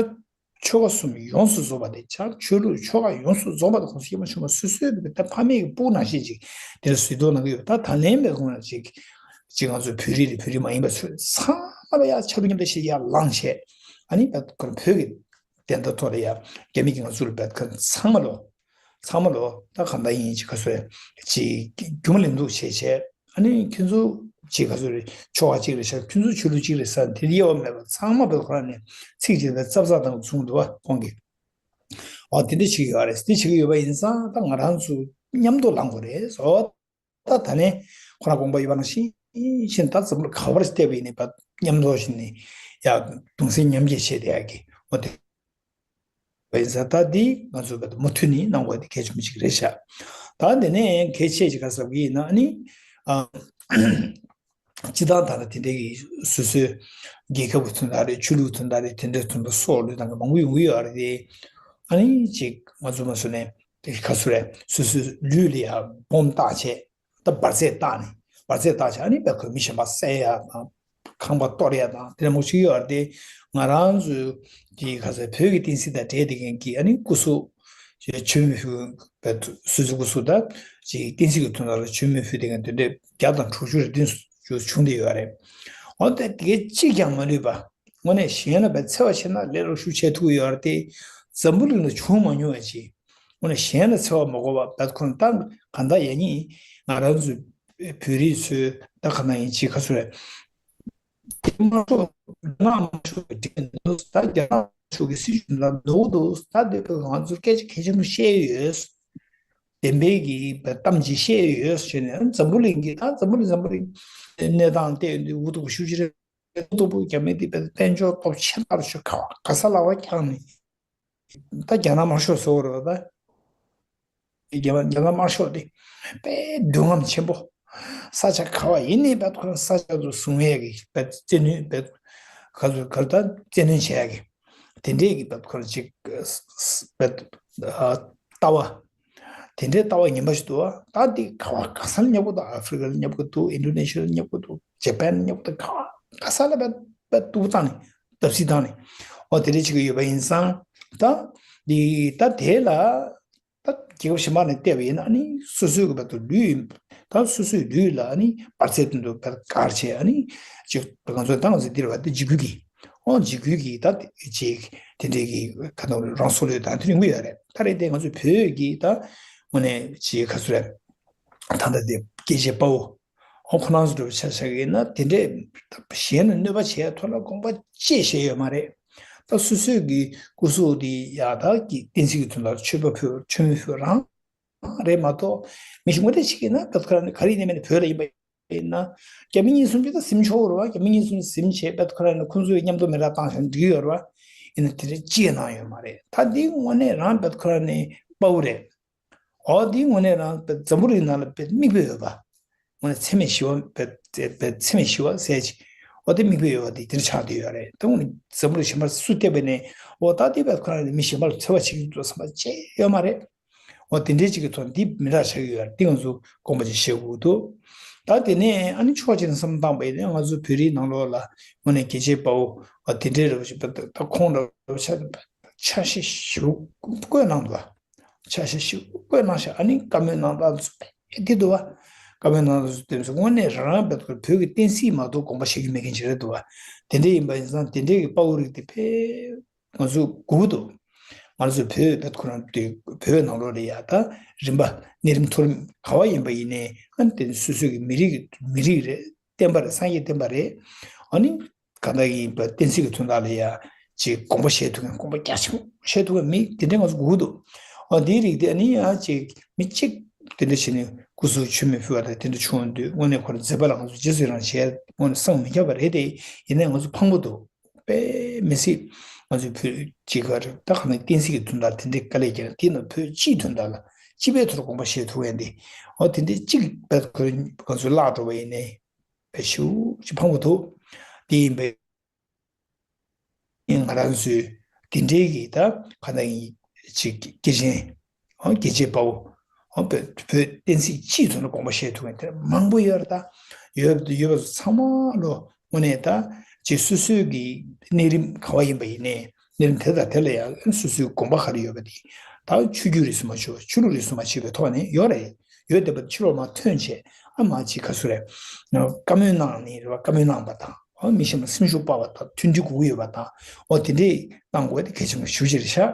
ཆོལ་ཁ་གསུམ་ཡོངས་སུ་རྫོགས་པ་དེ་ཆ་ཆོས་ལུགས་ཆོལ་ཁ་ཡོངས་སུ་རྫོགས་པ་དེ་གོང་ས་སྐྱབས་མགོན་ཆེན་པོ་སོ་སོའི་ད་ཕ་མེས་ཀྱི་སྤུ་གུ་ནང་བཞིན་ཅིག་དེ་ལ་གཟིགས་རྟོག་གནང་གི་ཡོད། ད་ད་ལན་པའི་ཁོང་ལ་ཅིག་ཅིག་ང་ཚོ་བོད་རིགས་རེད་བོད་རིགས་མ་ཡིན་པ་ཚོས་ཚང་མ་ལ་ཡ་ཆ་ལུགས་མཉམ་འདེགས་བྱེད་ཡ་ལངས་བྱས། ཨ་ནི་བོད་ཁོ་རང་བོད་ཀྱི་བདེན་མཐའ་ཐོག་ལ་ཡ་རྒྱ་མི་གིས་ང་ཚོ་ལ་བོད་ཁོ་རང་ཚང་མ་ལོ། ཚང་མ་ལོ་ད་གང་ལྟར་ཡིན་ཅིག་ག་ཚོད་ཅིག་རྒྱུ་མ་ལེན་འདུག་བྱས་བྱས། ཨ་ནི་ཁྱོད་ཚོ་ཅིག་ག་ཚོད་རེད། ཆོལ་ཁ་གཅིག་རེད་ཤག་ཁྱོད་ཚོ་ཆོས་ལུགས་གཅིག་རེད་ཟེར་དེ་དབྱེ་བ་མེད་པར་ཚང་མ་བོད་ཁོ་རང་ནས་ཚིག་གཅིག་ལ་རྩབ་རྩབ་བཏང་བཙུགས་འདུག་བ་ཁོང་གིས། ཨོ་དེ་འདྲ་བྱེད་ཀྱི་ཡོད་རེད། དེ་བྱེད་ཀྱི་ཡོད་པ་ཡིན་ཙང་ད་ང་རང་ཚོ་མཉམ་དུ་ལངས་དགོས་རེད་ཟོ། ད་ད་ནས་ཁོ་རང་དགོངས་པ་ཡོད་པ་ནང་བཞིན་བཞིན་ད་འཛམ་བུ་ག་པར་བལྟས་པ་ཡིན་ནའི་བ་མཉམ་དུ་བཞིན་ནི་ཡ་གདུང་སེམས་མཉམ་སྐྱེད་བྱས་བསྡད་ཡག་གི་འོ་དེ། བའི་ས་ད་འདི་ང་ཚོ་བ་མུ་མཐུད་ནས་གནང་དགོས་དེ་གལ་ཆེན་པོ་ཅིག་རེད་ཤག་ད་འདི་ནས་གལ་ཆེ་ཅིག་ག་ཟབ་གི་ཡིན་ན་ཨ་ནི། ཨ། སྤྱི་བཏང་ད་ལ་དེ་འདྲའི་གི་སོ་སོའི་རྒྱལ་ཁབ་ཀྱི་དོན་དག་རེད། ཆོས་ལུགས་དོན་དག་རེད། དེ་འདྲའི་དོན་དག་སྲོག་བློས་བཏང་གི་མང་པོ་ཡོང་གི་ཡོད་རེད་དེ། ཨ་ནི་ཅིག་ང་ཚོ་མ་སུ་ནས་དེ་ག་སུ་རེད། སོ་སོའི་ལུས་ལ་ཡ་སྦོམ་བཏགས་བྱས། ད་འབར་རྫས་བཏགས་ནས་འབར་རྫས་བཏགས་བྱས་ཨ་ནི་བས་ཁོས་མི་གཞན་པ་བསད་ཡ་དང་། ཁང་པ་གཏོར་ཡ་དང་དེ་འདྲ་མང་པོ་ཞིག་ཡོད་རེད་དེ། ང་རང་ཚོའི་དེ་ག་ཚོད་བོད་ཀྱི་བསྟན་སྲིད་དང་འབྲེལ་བསྡད་མཁན་གྱི་ཨ་ནི་སྐུ་གཟུགས་མཆོད་མེ་ཕུལ་བའི་སོ་སོའི་སྐུ་གཟུགས་དང་ཅིག་བསྟན་སྲིད་ཀྱི་དོན་དག་ལ་མཆོད་མེ་ཕུལ་བསྡད་མཁན་དེ་འདྲ་བརྒྱ་དང་དྲུག་ཅུ་རེ་བདུན་ཅུ་བྱུང་བསྡད་ཡོད་རེད། འོ་ད་དེ་གཅིག་ཀྱང་མ་ལུས་པ་དངོས་གནས་གཞན་ལ་བས་འཚེ་བ་བྱས་ན་ལས་སླ་པོ་ཞིག་བྱེད་ཐུབ་ཀྱི་ཡོད་རེད་དེ། འཛམ་བུ་གླིང་ལ་བྱུང་མ་མྱོང་བ་ཅིག་དངོས་གནས་གཞན་ལ་འཚེ་བ་མ་དགོས་པ་བས་ཁོ་ན་ད་གང་ལྟར་ཡ་ཉིད་ང་རང་ཚོའི་བོད་རིགས་ཚོའི་ད་ག་ན་ཡིན་ཅིག་ག་ཚོད་རེད། དམར་ཤོག་རྒྱ་ནག་དམར་ཤོག་གི་འགྲིག་གི་འདུག་ད་རྒྱ་ནག་དམར་ཤོག་གི་སྲིད་བྱུས་ལ་ནོར་འདུག་ད་འདི་ང་ཚོར་སྐད་ཆ་གལ་ཆེན་པོ་བཤད་ཡོད། བདེན་པའི་གི་གཏམ་ཅིག་བཤད་ཡོད་ཟེར་ནས་འཛམ་བུ་གླིང་གི་ད་འཛམ་བུ་གླིང་འཛམ་བུ་གླིང་གནས་སྟངས་བལྟས་ཡོང་དུས་འུ་ཐུག་པོ་ཤུགས་ཆེ་རེད། འུ་ཐུག་པོ་རྒྱ་མི་འདི་དཔེ་དཔལ་འབྱོར་སྟོབས་ཆེ་ནར་ཞུ་ག་བ་ག་ས་ལ་བ་ཀྱང་ནི། ད་རྒྱ་ནག་དམར་ཤོག་ཟེར་བ་རེད་པ། རྒྱ་རྒྱ་ནག་དམར་ཤོག་དེ་དཔེ་མདུན་ལམ་ཆེན་པོ། ས་ཆ་ག་བ་ཡིན་ནའི་བས་ཁོ་རང་ས་ཆ་དུ་བཟུང་ཡས་ཀྱི་བས་བཙན་གནོན་བས་ག་ཚོད་ག་ད་བཙན་གནོན་བྱེད་ཡས་ཀྱི་དེ་འདྲས་ཀྱི་བས་ཁོ་རང་ཅིག་བས་ལྟ་བ། དེ་འདྲའི་ལྟ་བ་ངན་པ་ཞིག་འདུག་བ། ད་འདི་ག་བ་ག་ས་ལ་སྙེབ་ཀྱི་འདུག་ཨ་ཧྥི་རི་ཀ་ལ་སྙེབ་ཀྱི་འདུག་ཨིན་ཌོ་ནེ་ཤི་ཡ་ལ་སྙེབ་ཀྱི་འདུག་ཇ་པན་ལ་སྙེབ་ཀྱི་འདུག་ག་བ་ག་ས་ལ་བས་བས་ཏུ་བཏང་ནས་བརྡབ་གསིག་བཏང་ནས་འོ་དེ་འདྲས་བྱེད་ཀྱི་ཡོད་པ་ཡིན་ཙང་། ད་འདི་ད་དེ་ལ་ད་རྒྱལ་ཁབ་གཞན་པ་ནས་བལྟས་པ་ཡིན་ན་ཨ་ནི་སོ་སོའི་གི་བར་དུ་ལུས་ད་སོ་སོའི་ལུས་ལ་ཨ་ནི་འབར་རྫས་དེ་ཚོ་བར་བཀར་བྱས་ཨ་ནི་ཅིག་ང་ཚོའི་ཏང་ཟེར་འདིར་བ་དེ་འཇིགས་སྐུལ་གྱི་ཨོ་འཇིགས་སྐུལ་གྱི་ད་ཅིག་དེ་འདྲའི་གི་ད་ནོར་རང་སྲོག་བློས་བཏང་དེ་ཡོང་གི་ཡོད་རེད། ད་རེད་དེ་ང་ཚོའི་བོད་ཀྱི་ད་དངོས་གནས་ཅིག་ག་ཚོད་རེད། ད་ལྟ་དེ་སྐྱེས་ཆེན་དཔའ་བོ། ཨོ་ཁོ་རང་ཚོ་འདྲ་བོ་ཆ་བཞག་གི་ཡིན་ན་དེ་འདྲས་གཞན་ལ་གནོད་པ་བྱས་ཐོག་ལ་དགོངས་པ་ཅི་བཞེས་ཡོད་མ་རེད། ད་སོ་སོའི་གི་སྐུ་གཟུགས་དེ་ཡག་ཐག་གི་བསྟན་སྲིད་ཀྱི་དོན་དག་མཆོད་པ་ཕུལ་མཆོད་མེ་ཕུལ་རང་རེད་མ་གཏོགས་མི་ཞིག་ངོ་དེ་ཞིག་ཡིན་ན་བོད་ཁ་ར་ནས་ག་རེ་ཡིན་ནའི་མིན་ནའི་བོད་ལ་ཡིན་པ་ཡིན་ན་རྒྱ་མི་གཉིས་གསུམ་གྱིས་ད་ཟིན་ཆོག་རེད་བ། རྒྱ་མི་གཉིས་གསུམ་ཟིན་བྱས་བོད་ཁ་ར་ནས་ཁོང་ཚོས་མཉམ་དུ་མི་ར་བཏང་ཞིང་འགྲིག་ཡོད་རེད་བ། ཡིན་ན་དེ་རིང་ཅི་ཡང་གནང་ཡོད་མ་རེད། ད་འདི་དངོས་གནས་རང་བོད་ཁ་ར་ནས་དཔའ་བོ་རེད། འོ་འདི་དངོས་གནས་རང་འཛམ་བུ་གླིང་ནང་ལ་དཔེ་མིག་དཔེ་ཡོད་པ། དངོས་གནས་འཚེ་མེད་ཞི་བ་དཔེ་དཔེ་འཚེ་མེད་ཞི་བ་ཟེར་ཅིག་འོ་དེ་མིག་དཔེ་ཡོད་པ་དེ་དེར་ཆགས་བསྡད་ཡོད་རེད། ད་དངོས་གནས་འཛམ་བུ་གླིང་གཞན་པར་སུ་བལྟས་པ་ནས་འོ་ད་དེ་བས་ཁོ་རང་ནས་མི་གཞན་པ་ལ་འཚེ་བ་བྱེད་ཀྱི་འདུག་བསམ་པ་ཅི་ཡོད་མ་རེད། འོ་དེ་འདྲའི་ཅིག་གི་ཐོག་འདི་མི་འདྲ་ཆགས་ཀྱི་ཡོད་རེད། འདི་ང་ཚོ་དགོངས་པ་ཅིག་བཞེས་དགོས་འདུག་ད་དེ་ནས་ཨ་ནི་ཕྱོགས་གཅིག་ནས་བསམ་བློ་བཏང་པ་ཡིན་ན་ང་ཚོ་བོད་རིགས་ནང་ལོགས་ལ་དངོས་གནས་རྒྱལ་གཅེས་དཔའ་བོ་འོ་དེ་འདྲའི་རེ་བ་ཞིག་ད་ཁོང་འདྲ་བོ་ཆགས་ཆ་ཤས་ཞིག་བཀོད་གནང་འདུག་བ། ཆ་ཤས་ཤིག་བཀོད་གནང་ཤག་ཨ་ནི་བཀའ་མོལ་གནང་སྟངས་ཚོ་དཔེ་འདི་འདུག་བ། བཀའ་མོལ་གནང་སྟངས་ཚོ་དེ་ཚོ་དངོས་གནས་རང་རང་བོད་ཀྱི་བོད་ཀྱི་བསྟན་སྲིད་མ་གཏོགས་དགོངས་པ་བཞེས་ཀྱི་མེད་མཁན་ཞིག་རེད་འདུག་བ། དེ་འདྲ་ཡིན་པ་ཡིན་ཙང་དེ་འདྲའི་གི་དཔའ་བོ་རིགས་དེ་དཔེ་ང་ཚོ་དགོས་འདུག་ང་ཚོ་བོད་བོད་ཁོ་རང་དེ་བོད་ནང་ལོགས་ལ་ཡ་ད་རིམ་པ་གནས་རིམ་མཐོ་རིམ་ག་བ་ཡིན་པ་ཡིན་ནའི་ཨ་ནི་དེ་ནི་སོ་སོ་གི་མི་རིགས་ཀྱི་མི་རིགས་རེད། བསྟན་པ་རེད། སངས་རྒྱས་བསྟན་པ་རེད། ཨ་ནི། གང་ལྟར་ཡིན་པ་བསྟན་སྲིད་ཀྱི་དོན་དག་ལ་ཡ་ཅིག་དགོངས་པ་བཞེས་ཐུབ་མཁན། དགོངས་པ་རྒྱ་ཆེན་པོ་བཞེས་ཐུབ་མཁན་མི་དེ་འདྲ་ང་ཚོ་དགོས་ཀྱི་འདུག་ཨ་འདིའི་རིགས་དེ་ཨ་ནི་ཡང་ཅིག་མི་གཅིག་དེ་འདྲ་བྱས་ནས་སྐུ་གཟུགས་མཆོད་མེ་ཕུལ་བ་དང་དེ་འདྲ་བྱུང་འདུག་དངོས་གནས་ཁོ་རང་མཛད་པ་ལ་ང་ཚོ་རྗེས་སུ་ཡི་རང་བྱས་དངོས་གནས་བསམ་མི་ཁྱབ་པ་རེད་དེ། ཡིན་ནའི་ང་ཚོ་ཕངས་པོ་འདུག་དཔེ་མི་སྲིད། ང་ཚོའི་བོད་ཅིག་ག་རེ་ད་ག་ནས་བསྟན་སྲིད་ཀྱི་དོན་དག་དེ་འདྲའི་དཀའ་ལས་བརྒྱབ་ན། དེ་ནི་བོད་སྤྱིའི་དོན་དག་ལ་སྤྱི་པའི་ཐོག་དགོངས་པ་བཞེས་ཐུབ་མཁན་དེ། འོ་དེ་འདྲའི་གཅིག་བས་ཁོ་ང་ཚོའི་བརླག་འགྲོ་བ་ཡིན་ནའི་དཔེ་ཞེ་པོ་ཅིག་ཕངས་པོ་འདུག་དེ་ཡིན་པས་ང་རང་ཚོའི་དེ་འདྲའི་གི་ད་ག་ནས་ཅིག་སྐྱེས་ཆེན། འོ་རྒྱལ་གཅེས་དཔའ་བོ། འོ་བོད་བོད་བསྟན་སྲིད་སྤྱིའི་ཐོག་ནས་དགོངས་པ་བཞེས་ཐུབ་མཁན་དེ་མང་པོ་ཡོད་རེད། ད་ཡོད་ཡོད་པ་ཚོ་ཚང་མ་ལོ་དངོས་གནས་ད་ཅིག་སོ་སོའི་གི་གནས་རིམ་ག་བ་ཡིན་པ་ཡིན་ནའི་གནས་རིམ་དེ་དང་དེ་ལ་ཡང་སོ་སོའི་དགོངས་པ་ག་རེ་ཡོད་པ་དེ། ད་ཆོས་བརྒྱུད་རིས་སུ་མ་ཆད་པ་ཆོས་ལུགས་རིས་སུ་མ་ཆད་པའི་ཐོག་ནས་ཡོད་རེད། ཡོད་བསྡད་པ་ཕྱི་ལོགས་མར་ཐོན་བྱས་ཨ་མ་ཅིག་ག་ཚོད་རེད། བཀའ་མོལ་གནང་ནི་རེད་བ། བཀའ་མོལ་གནང་པ་དང་། ཨོ་མི་གཞན་ལ་སེམས་ཤུགས་སྤར་བ་དང་མཐུན་སྒྲིལ་དགོས་ཀྱི་ཡོད་པ་དང་། ཨོ་དེ་འདྲས་གནང་དགོས་དེ་གལ་ཆེན་པོ་ཞེ་པོ་ཅིག་རེད་ཤག་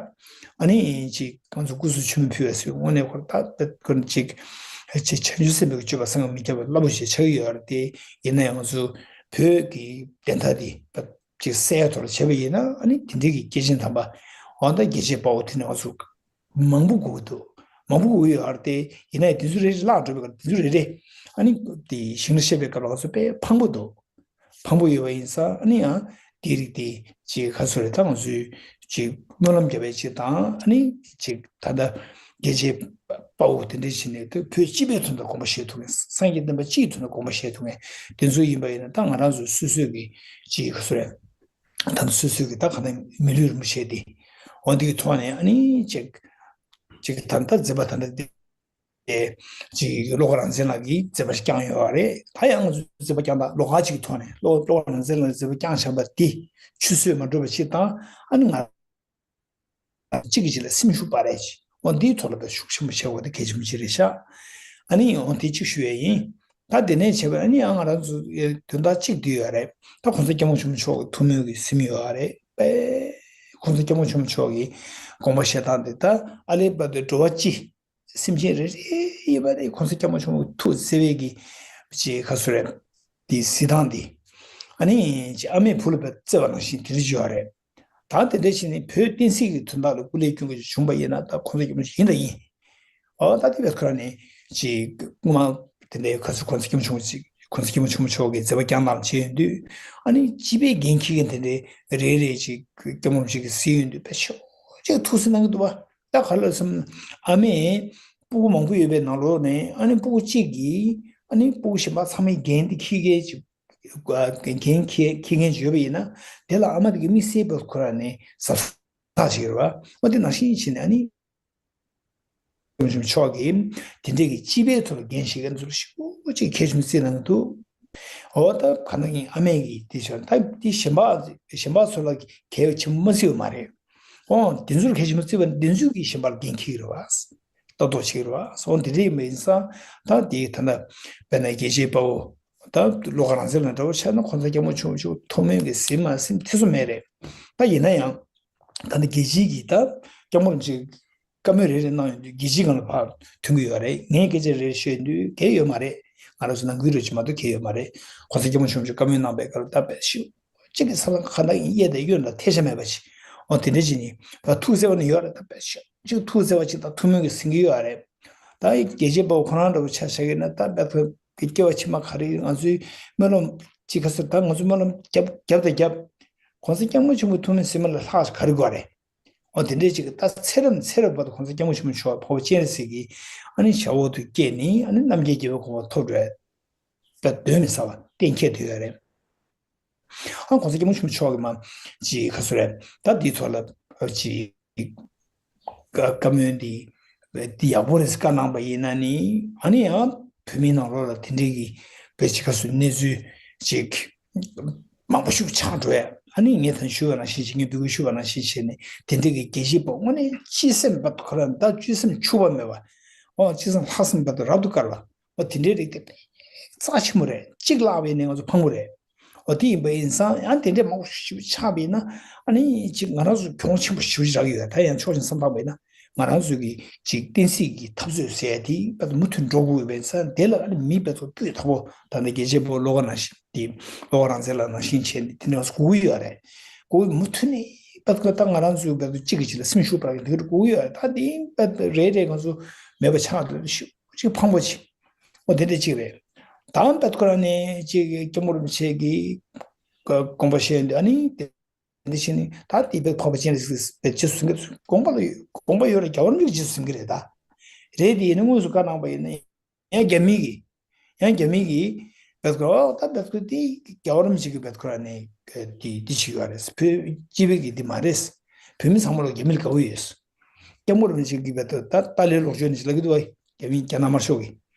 ཨ་ནི་ཅིག་ང་ཚོ་སྐུ་གཟུགས་མཆོད་མེ་ཕུལ་བའི་ཟེར་དངོས་གནས་ཁོ་ད་ད་ཁོ་ཅིག་ཅིག་བྱང་ཆུབ་སེམས་དཔའི་སྤྱོད་པ་བསམ་གྱིས་མི་ཁྱབ་པ་རླབས་པོ་ཆེ་ཆགས་ཀྱི་ཡོད་རེད་དེ། ཡིན་ན་ཡང་ང་ཚོ་བོད་ཀྱི་བདེན་མཐའ་འདི་ད་ཅིག་གསལ་ཐོག་ལ་བྱས་པ་ཡིན་ན། ཨ་ནི་དེ་འདྲས་ཀྱི་སྐྱེས་ཆེན་དམ་པ་འོ་ད་རྒྱལ་གཅེས་དཔའ་བོ་དེ་ནི་ང་ཚོ་མང་པོ་དགོས་ཀྱི་འདུག་མང་པོ་དགོས་ཀྱི་ཡོད་རེད་དེ། ཡིན་ན་ཡང་དེ་ཚོ་རེ་རེ་བརླག་འགྲོ་བའི་སྐབས་དེ་ཚོ་རེ་རེ་ཨ་ནི་དེ་ཞིང་ལ་བཤད་པའི་སྐབས་ལ་ང་ཚོ་དཔེ་ཕངས་པོ་འདུག་ཕངས་པོ་ཡོད་པ་ཡིན་ཙང་། ཨ་ནི་ཡང་དེའི་རིགས་དེ་ཅིག་ག་ཚོད་རེད། ད་ང་ཚོས་ཅིག་སྨོན་ལམ་རྒྱབ་པའི་ཅིག་དང་། ཨ་ནི་ཅིག་ད་ལྟ་རྒྱལ་གཅེས་དཔའ་བོ་དེ་འདྲ་བྱས་ནས་དེ་བོད་སྤྱི་པའི་དོན་དུ་དགོངས་པ་བཞེས་ཐུབ་མཁན། སངས་རྒྱས་བསྟན་པ་སྤྱིའི་དོན་དུ་དགོངས་པ་བཞེས་ཐུབ་མཁན་དེ་ཚོ་ཡིན་པ་ཡིན་ན། ད་ང་རང་ཚོ་སོ་སོའི་གི་ཅིག་ག་ཚོད་རེད། ད་ལྟ་སོ་སོའི་གི་ད་ག་ནས་མི་ལུས་རིན་པོ་ཆེ་དེ་འོ་འདི་གི་ཐོག་ནས་ཨ་ནི་ཅིག་ཅིག་ད་ལྟ་མཛད་པ་ད་ལྟ་དེ། ཅིག་བློ་དགའ་རང་བཙན་ལགས་ཀྱིས་མཛད་པ་ཞིག་བསྐྱངས་ཡོད་རེད། ད་ཡང་ང་ཚོས་མཛད་པ་བསྐྱངས་སྟངས་ལོགས་ཀ་ཅིག་གི་ཐོག་ནས། བློ་བློ་དགའ་རང་བཙན་ལགས་ཀྱིས་མཛད་པ་བསྐྱངས་བཞག་པ་འདི་ཆུད་ཟོས་མ་འགྲོ་བ་ཅིག་དང་། ཨ་ནི་ང་གཅིག་གིས་གཅིག་ལ་སེམས་ཤུགས་སྤར་ཡས་ཅིག་འོ་འདིའི་ཐོག་ལ་དཔེ་ཤུགས་ཆེན་པོ་བྱེད་དགོས་དེ་གལ་ཆེན་པོ་ཅིག་རེད་ཤག་ཨ་ནི་འོ་དེ་གཅིག་ཞུ་ཡས་ཡིན། ད་དེ་ནས་བྱས་པ་ཨ་ནི་ཡང་ང་རང་ཚོ་དོན་དག་གཅིག་འདི་ཡོད་རེད། ད་༸གོང་ས་༸སྐྱབས་མགོན་ཆེན་པོ་མཆོག་གི་ཐུགས་སྨོན་གྱི་སེམས་ཡོད་རེད་པས། ༸གོང་ས་༸སྐྱབས་མགོན་ཆེན་པོ་མཆོག་གི་དགོངས་པ་བཞེས་སྟངས་དེ། ད་ཨ་ལེ་བར་དུ་འགྲོ་བ་སྤྱི་སེམས་ཅན་རེ་རེ་ཡོད་པ་རེད། ༸གོང་ས་༸སྐྱབས་མགོན་ཆེན་པོ་ཐུགས་བརྩེ་བའི་གི་ཅིག་ག་ཚོད་རེད། དེ་གཟིགས་སྟངས་དེ། ཨ་ནི་ཅིག་ཨ་མས་བུ་ལ་བརྩེ་བ་ནང་བཞིན་དེ་འདྲ་ཅིག་ཡོད་རེད། ད་དེ་འདྲ་བྱས་ནས་བོད་བསྟན་སྲིད་ཀྱི་དོན་དག་ལ་སྐུ་ལས་སྐྱོན་གྱི་བྱུང་བ་ཡིན་ན། ད་༸གོང་ས་༸སྐྱབས་མགོན་ཡིན་དང་ཡིན། ཨོ་ད་དེ་བས་ཁོ་རང་ནས་ཅིག་སྔོན་མ་དེ་འདྲའི་ག་ཚོད་༸གོང་ས་༸སྐྱབས་མགོན་ཆེན་པོ་ཅིག ༸གོང་ས་༸སྐྱབས་མགོན་ཆེན་པོ་མཆོག་གིས་མཛད་པ་བསྐྱངས་གནང་བྱས་ཡོང་དུས། ཨ་ནི་སྤྱི་པའི་འགན་འཁྱེར་མཁན་དེ་འདྲའི་རེ་རེ་ཅིག་༸སྐྱབས་མགོན་ཆེན་པོ་མཆོག་གིས་གཟིགས་ཡོང་དུས་དཔེ་ཤོག་ཅིག་ཐུགས་སུན་གནང་གི་འདུག་བ། ད་ག་ལ་སོང་ཨ་མས་སྤུ་གུ་མང་པོ་ཡོད་པའི་ནང་ལོགས་ནས། ཨ་ནི་སྤུ་གུ་གཅིག་གིས་ཨ་ནི་སྤུ་གུ་གཞན་པ་ཚང་མའི་འགན་དེ་འཁྱེར་མཁན་ཅིག་འགན་འཁྱེར་འཁྱེར་མཁན་ཅིག་ཡོད་པ་ཡིན་ན། དེ་ལ་ཨ་མ་དེ་གི་དམིགས་བསལ་བ་ཁོ་རང་ནས་གཟབ་གཟབ་བྱེད་ཀྱི་རེད་བ། འོ་དེ་ནང་བཞིན་བྱས་ནས་ཨ་ནི་མཆོག་གིས་དེ་འདྲའི་གི་སྤྱི་པའི་ཐོག་ལ་འགན་བཞེས་མཁན་ཚོར་ཞེ་པོ་ཅིག་གལ་ཆེན་པོ་བརྩི་གནང་གི་འདུག་འོ་ད་ག་ནང་བཞིན་ཨ་མས་གི་དེ་བྱས། ད་དེ་གཞན་པ་གཞན་པ་ཚོ་ལ་གལ་ཆེན་པོ་མ་བརྩི་བ་མ་རེད། ཨོ་དེ་ཚོར་གལ་ཆེན་པོ་བརྩི་བ་ནི་དེ་ཚོས་ཀྱིས་གཞན་པར་འགན་འཁྱེར་གྱི་རེད་བ། ལྟ་རྟོག་བྱེད་ཀྱི་རེད་བ། ཨོ་དེ་འདྲ་ཡིན་པ་ཡིན་ཙང་། ད་དེ་ད་ལྟ་དཔེར་ན་རྒྱལ་གཅེས་དཔའ་བོ་ད་བློ་དགའ་རང་བཙན་ལགས་འདྲ་བོ་ཆགས་ན། ༸གོང་ས་༸སྐྱབས་མགོན་ཆེན་པོ་མཆོག་ཐུགས་སྨོན་གྱི་སེམས་མ་སེམས་ཐེ་ཚོམ་མེད་རེད། ད་ཡིན་ན་ཡང་ད་ལྟ་རྒྱལ་སྤྱིའི་གི་ད་སྐྱབས་མགོན་ཅིག་བཀའ་མོལ་རེ་རེ་གནང་ཡོང་དུས་རྒྱལ་སྤྱིའི་སྒང་ལ་ཕར་ཐོན་གྱི་ཡོད་རེད། ངས་སྐད་ཆ་རེ་རེ་བཤད་དུས་གལ་ཡོད་མ་རེད། ང་རང་ཚོ་ནང་ཁུལ་རེད་ཅེས་མ་གཏོགས་གལ་ཡོད་མ་རེད། ༸གོང་ས་༸སྐྱབས་མགོན་ཆེན་པོ་མཆོག་བཀའ་མོལ་གནང་པའི་སྐབས་ལ་ད་དཔེ་ཞིག་གཅིག་གི་ས་ལ་ག་ན་གཡས་དང་གཡོན་ལ་ཐལ་ཆ་མེད་པ་ཞིག་འོ་དེ་འདྲ་ཅིག་ནི་ད་ཐུགས་བརྩེ་བ་ནི་ཡོད་རེད། ད་དཔེ་ཞིག་གཅིག་ཐུགས་བརྩེ་བ་ཅིག་དང་ཐུགས་སྨོན་གྱི་ཟིན་གྱི་ཡོད་རེད། ད་རྒྱལ་གཅེས་དཔའ་བོ་ཁོ་རང་འདྲ་བོ་ཆ་བཞག་གི་ན། ད་བེད་ཁོ་གི་སྐྱེ་བ་ཕྱི་མ་ག་རེ་ང་ཚོའི་སྨོན་ལམ་ཅིག་ག་ཟེར། ད་ང་ཚོའི་སྨོན་ལམ་རྒྱབ་རྒྱབ་དང་རྒྱབ། ༸གོང་ས་༸སྐྱབས་མགོན་ཆེན་པོའི་ཐུགས་སྨོན་ཟིན་པ་ལས་ལྷག་ག་རེ་དགོས་རེད། འོ་དེ་འདྲས་ཅིག་གི་ད་ཚེ་རབས་ཚེ་རབས་བར་དུ་༸གོང་ས་༸སྐྱབས་མགོན་ཆེན་པོ་མཆོག་འཕགས་པ་སྤྱན་རས་གཟིགས་ཀྱི་ཨ་ནི་ཞབས་འོག་ཏུ་བསྐྱལ་ནས། ཨ་ནི་རྣམ་རྒྱལ་རྒྱལ་བའི་གོ་འཕང་ཐོབ་འགྲོ་ཡ་ད་གདོན་མི་ཟ་བ་གཏན་འཁེལ་དུ་ཡོད་རེད། ཨ་༸གོང་ས་༸སྐྱབས་མགོན་ཆེན་པོ་མཆོག་གིས་མ་ཅིག་ག་ཟེར་རེད། ད་འདིའི་ཐོག་ལ་ཅིག་བཀའ་བཀའ་མོལ་འདི་འདི་ཡག་པོ་རེད་ཟེར་བཀའ་གནང་པ་ཡིན་ན་ནི། ཨ་ནི་ཡང་བོད་མིའི་ནང་ལོགས་ལ་དེ་འདྲའི་གི་བོད་ཅིག་ག་ཟེར་གནས་ཚུལ་ཅིག་མང་པོ་ཞིག་ཆགས་འགྲོ་ཡ། ཨ་ནི་ངས་ད་ཞུས་པ་ནང་བཞིན་བྱས། ངས་འབོད་སྐུལ་ཞུས་པ་ནང་བཞིན་བྱས་ནས། དེ་འདྲའི་གི་རྒྱལ་གཅེས་པ་དངོས་གནས་སྤྱི་སེམས་བར་དུ་ཁོ་རང་ད་སྤྱི་སེམས་འཆུ་བ་མེད་པ། ཨོ་སྤྱི་སེམས་ལྷག་བསམ་བར་དུ་རབ་ཏུ་དཀར་བ། ཨོ་དེ་འདྲའི་རིགས་དེ་རྩ་ཆེན་པོ་རེད། གཅིག་བརླག་པ་ཡིན་ན་ང་ཚོ་ཕངས་པོ་རེད། ཨོ་དེ་ཡིན་པ་ཡིན་ཙང་ཡང་དེ་འདྲའི་མང་པོ་ཞིག་ཆགས་པ་ཡིན་ན། ཨ་ནི་ཅིག་ང་རང་ཚོ་གྱོང་ཆེན་པོ་ཞེ་པོ་ཅིག་རག་གི་ཡོད། ད་ཡང་ཕྱོགས་གཅིག་བསམ་བཏང་པ་ཡིན་ན། ང་རང་ཚོའི་གི་ཅིག་བསྟན་སྲིད་ཀྱི་འཐབ་རྩོད་ཟེར་ཡ་དེ་དཔེ་མུ་མཐུད་འགྲོ་དགོས་པའི་ས་དེ་ལ་ཨ་ནི་མི་དཔེ་ཚོ་སྤུས་དག་པོ་ད་ནི་རྒྱལ་གཅེས་པོ་བློ་དགའ་ནང་བཞིན་དེ་བློ་དགའ་རང་བཙན་ལགས་ནང་བཞིན་བྱས་ནས་དེ་འདྲ་དགོས་ཀྱི་ཡོད་རེད། དགོས་མུ་མཐུད་ནས་དཔེ་ཁོ་ད་ང་རང་ཚོའི་དཔེ་ཚོ་གཅིག་གི་ཆེད་ལ་སེམས་ཤུགས་སྤར་གི་དེ་འདྲ་དགོས་ཀྱི་ཡོད་རེད། ད་དེ་དཔེ་རེ་རེ་ང་ཚོ་མེད་པ་ཆགས་འདུག་ཤུགས་ཅིག་ཕངས་པོ་ཅིག་འོ་དེ་འདྲ་གཅིག་རེད། ད་དཔེ་ཁོ་རང་ནས་ཅིག་སྐྱབས་མགོན་རིན་པོ་ཆེ་གི་དགོངས་པ་བཞེས་འདུག་ཨ་ནི་དེ། འདི་བཞིན་ད་དེ་བས་འཕགས་པ་སྤྱན་རས་གཟིགས་པའི་རྗེས་སུ་འཛིན་གྱི་དགོངས་པ་ལ་དགོངས་པ་ཡོད་ལ་རྒྱལ་བ་རིན་པོ་ཆེའི་རྗེས་སུ་འཛིན་གྱི་རེད་ད། རེད་དེ་ཡིན་ན་དངོས་སུ་བཀའ་གནང་པ་ཡིན་ན་ཡང་རྒྱ་མི་གིས་ཡང་རྒྱ་མི་གིས་བེད་ཁོ་ད་བེད་ཁོ་དེ་རྒྱལ་བ་རིན་པོ་ཆེ་གི་བེད་ཁོ་ར་ནས་དེ་དེ་བྱེད་ཡོད་རེད། བོད་སྤྱི་པའི་གི་དེ་མ་རེད། བོད་མི་ཚང་མ་ལ་རྒྱ་མི་ལ་དགའ་བོ་ཡོད། སྐྱབས་མགོན་རིན་པོ་ཆེ་གི་བེད་ཁོ་ད་ཏཱ་ལའི་ལོག་སྤྱོད་ནས་ལབ་གི་འདུག་བ། རྒྱ་མི་རྒྱ་ནག་དམར་ཤོག་གི་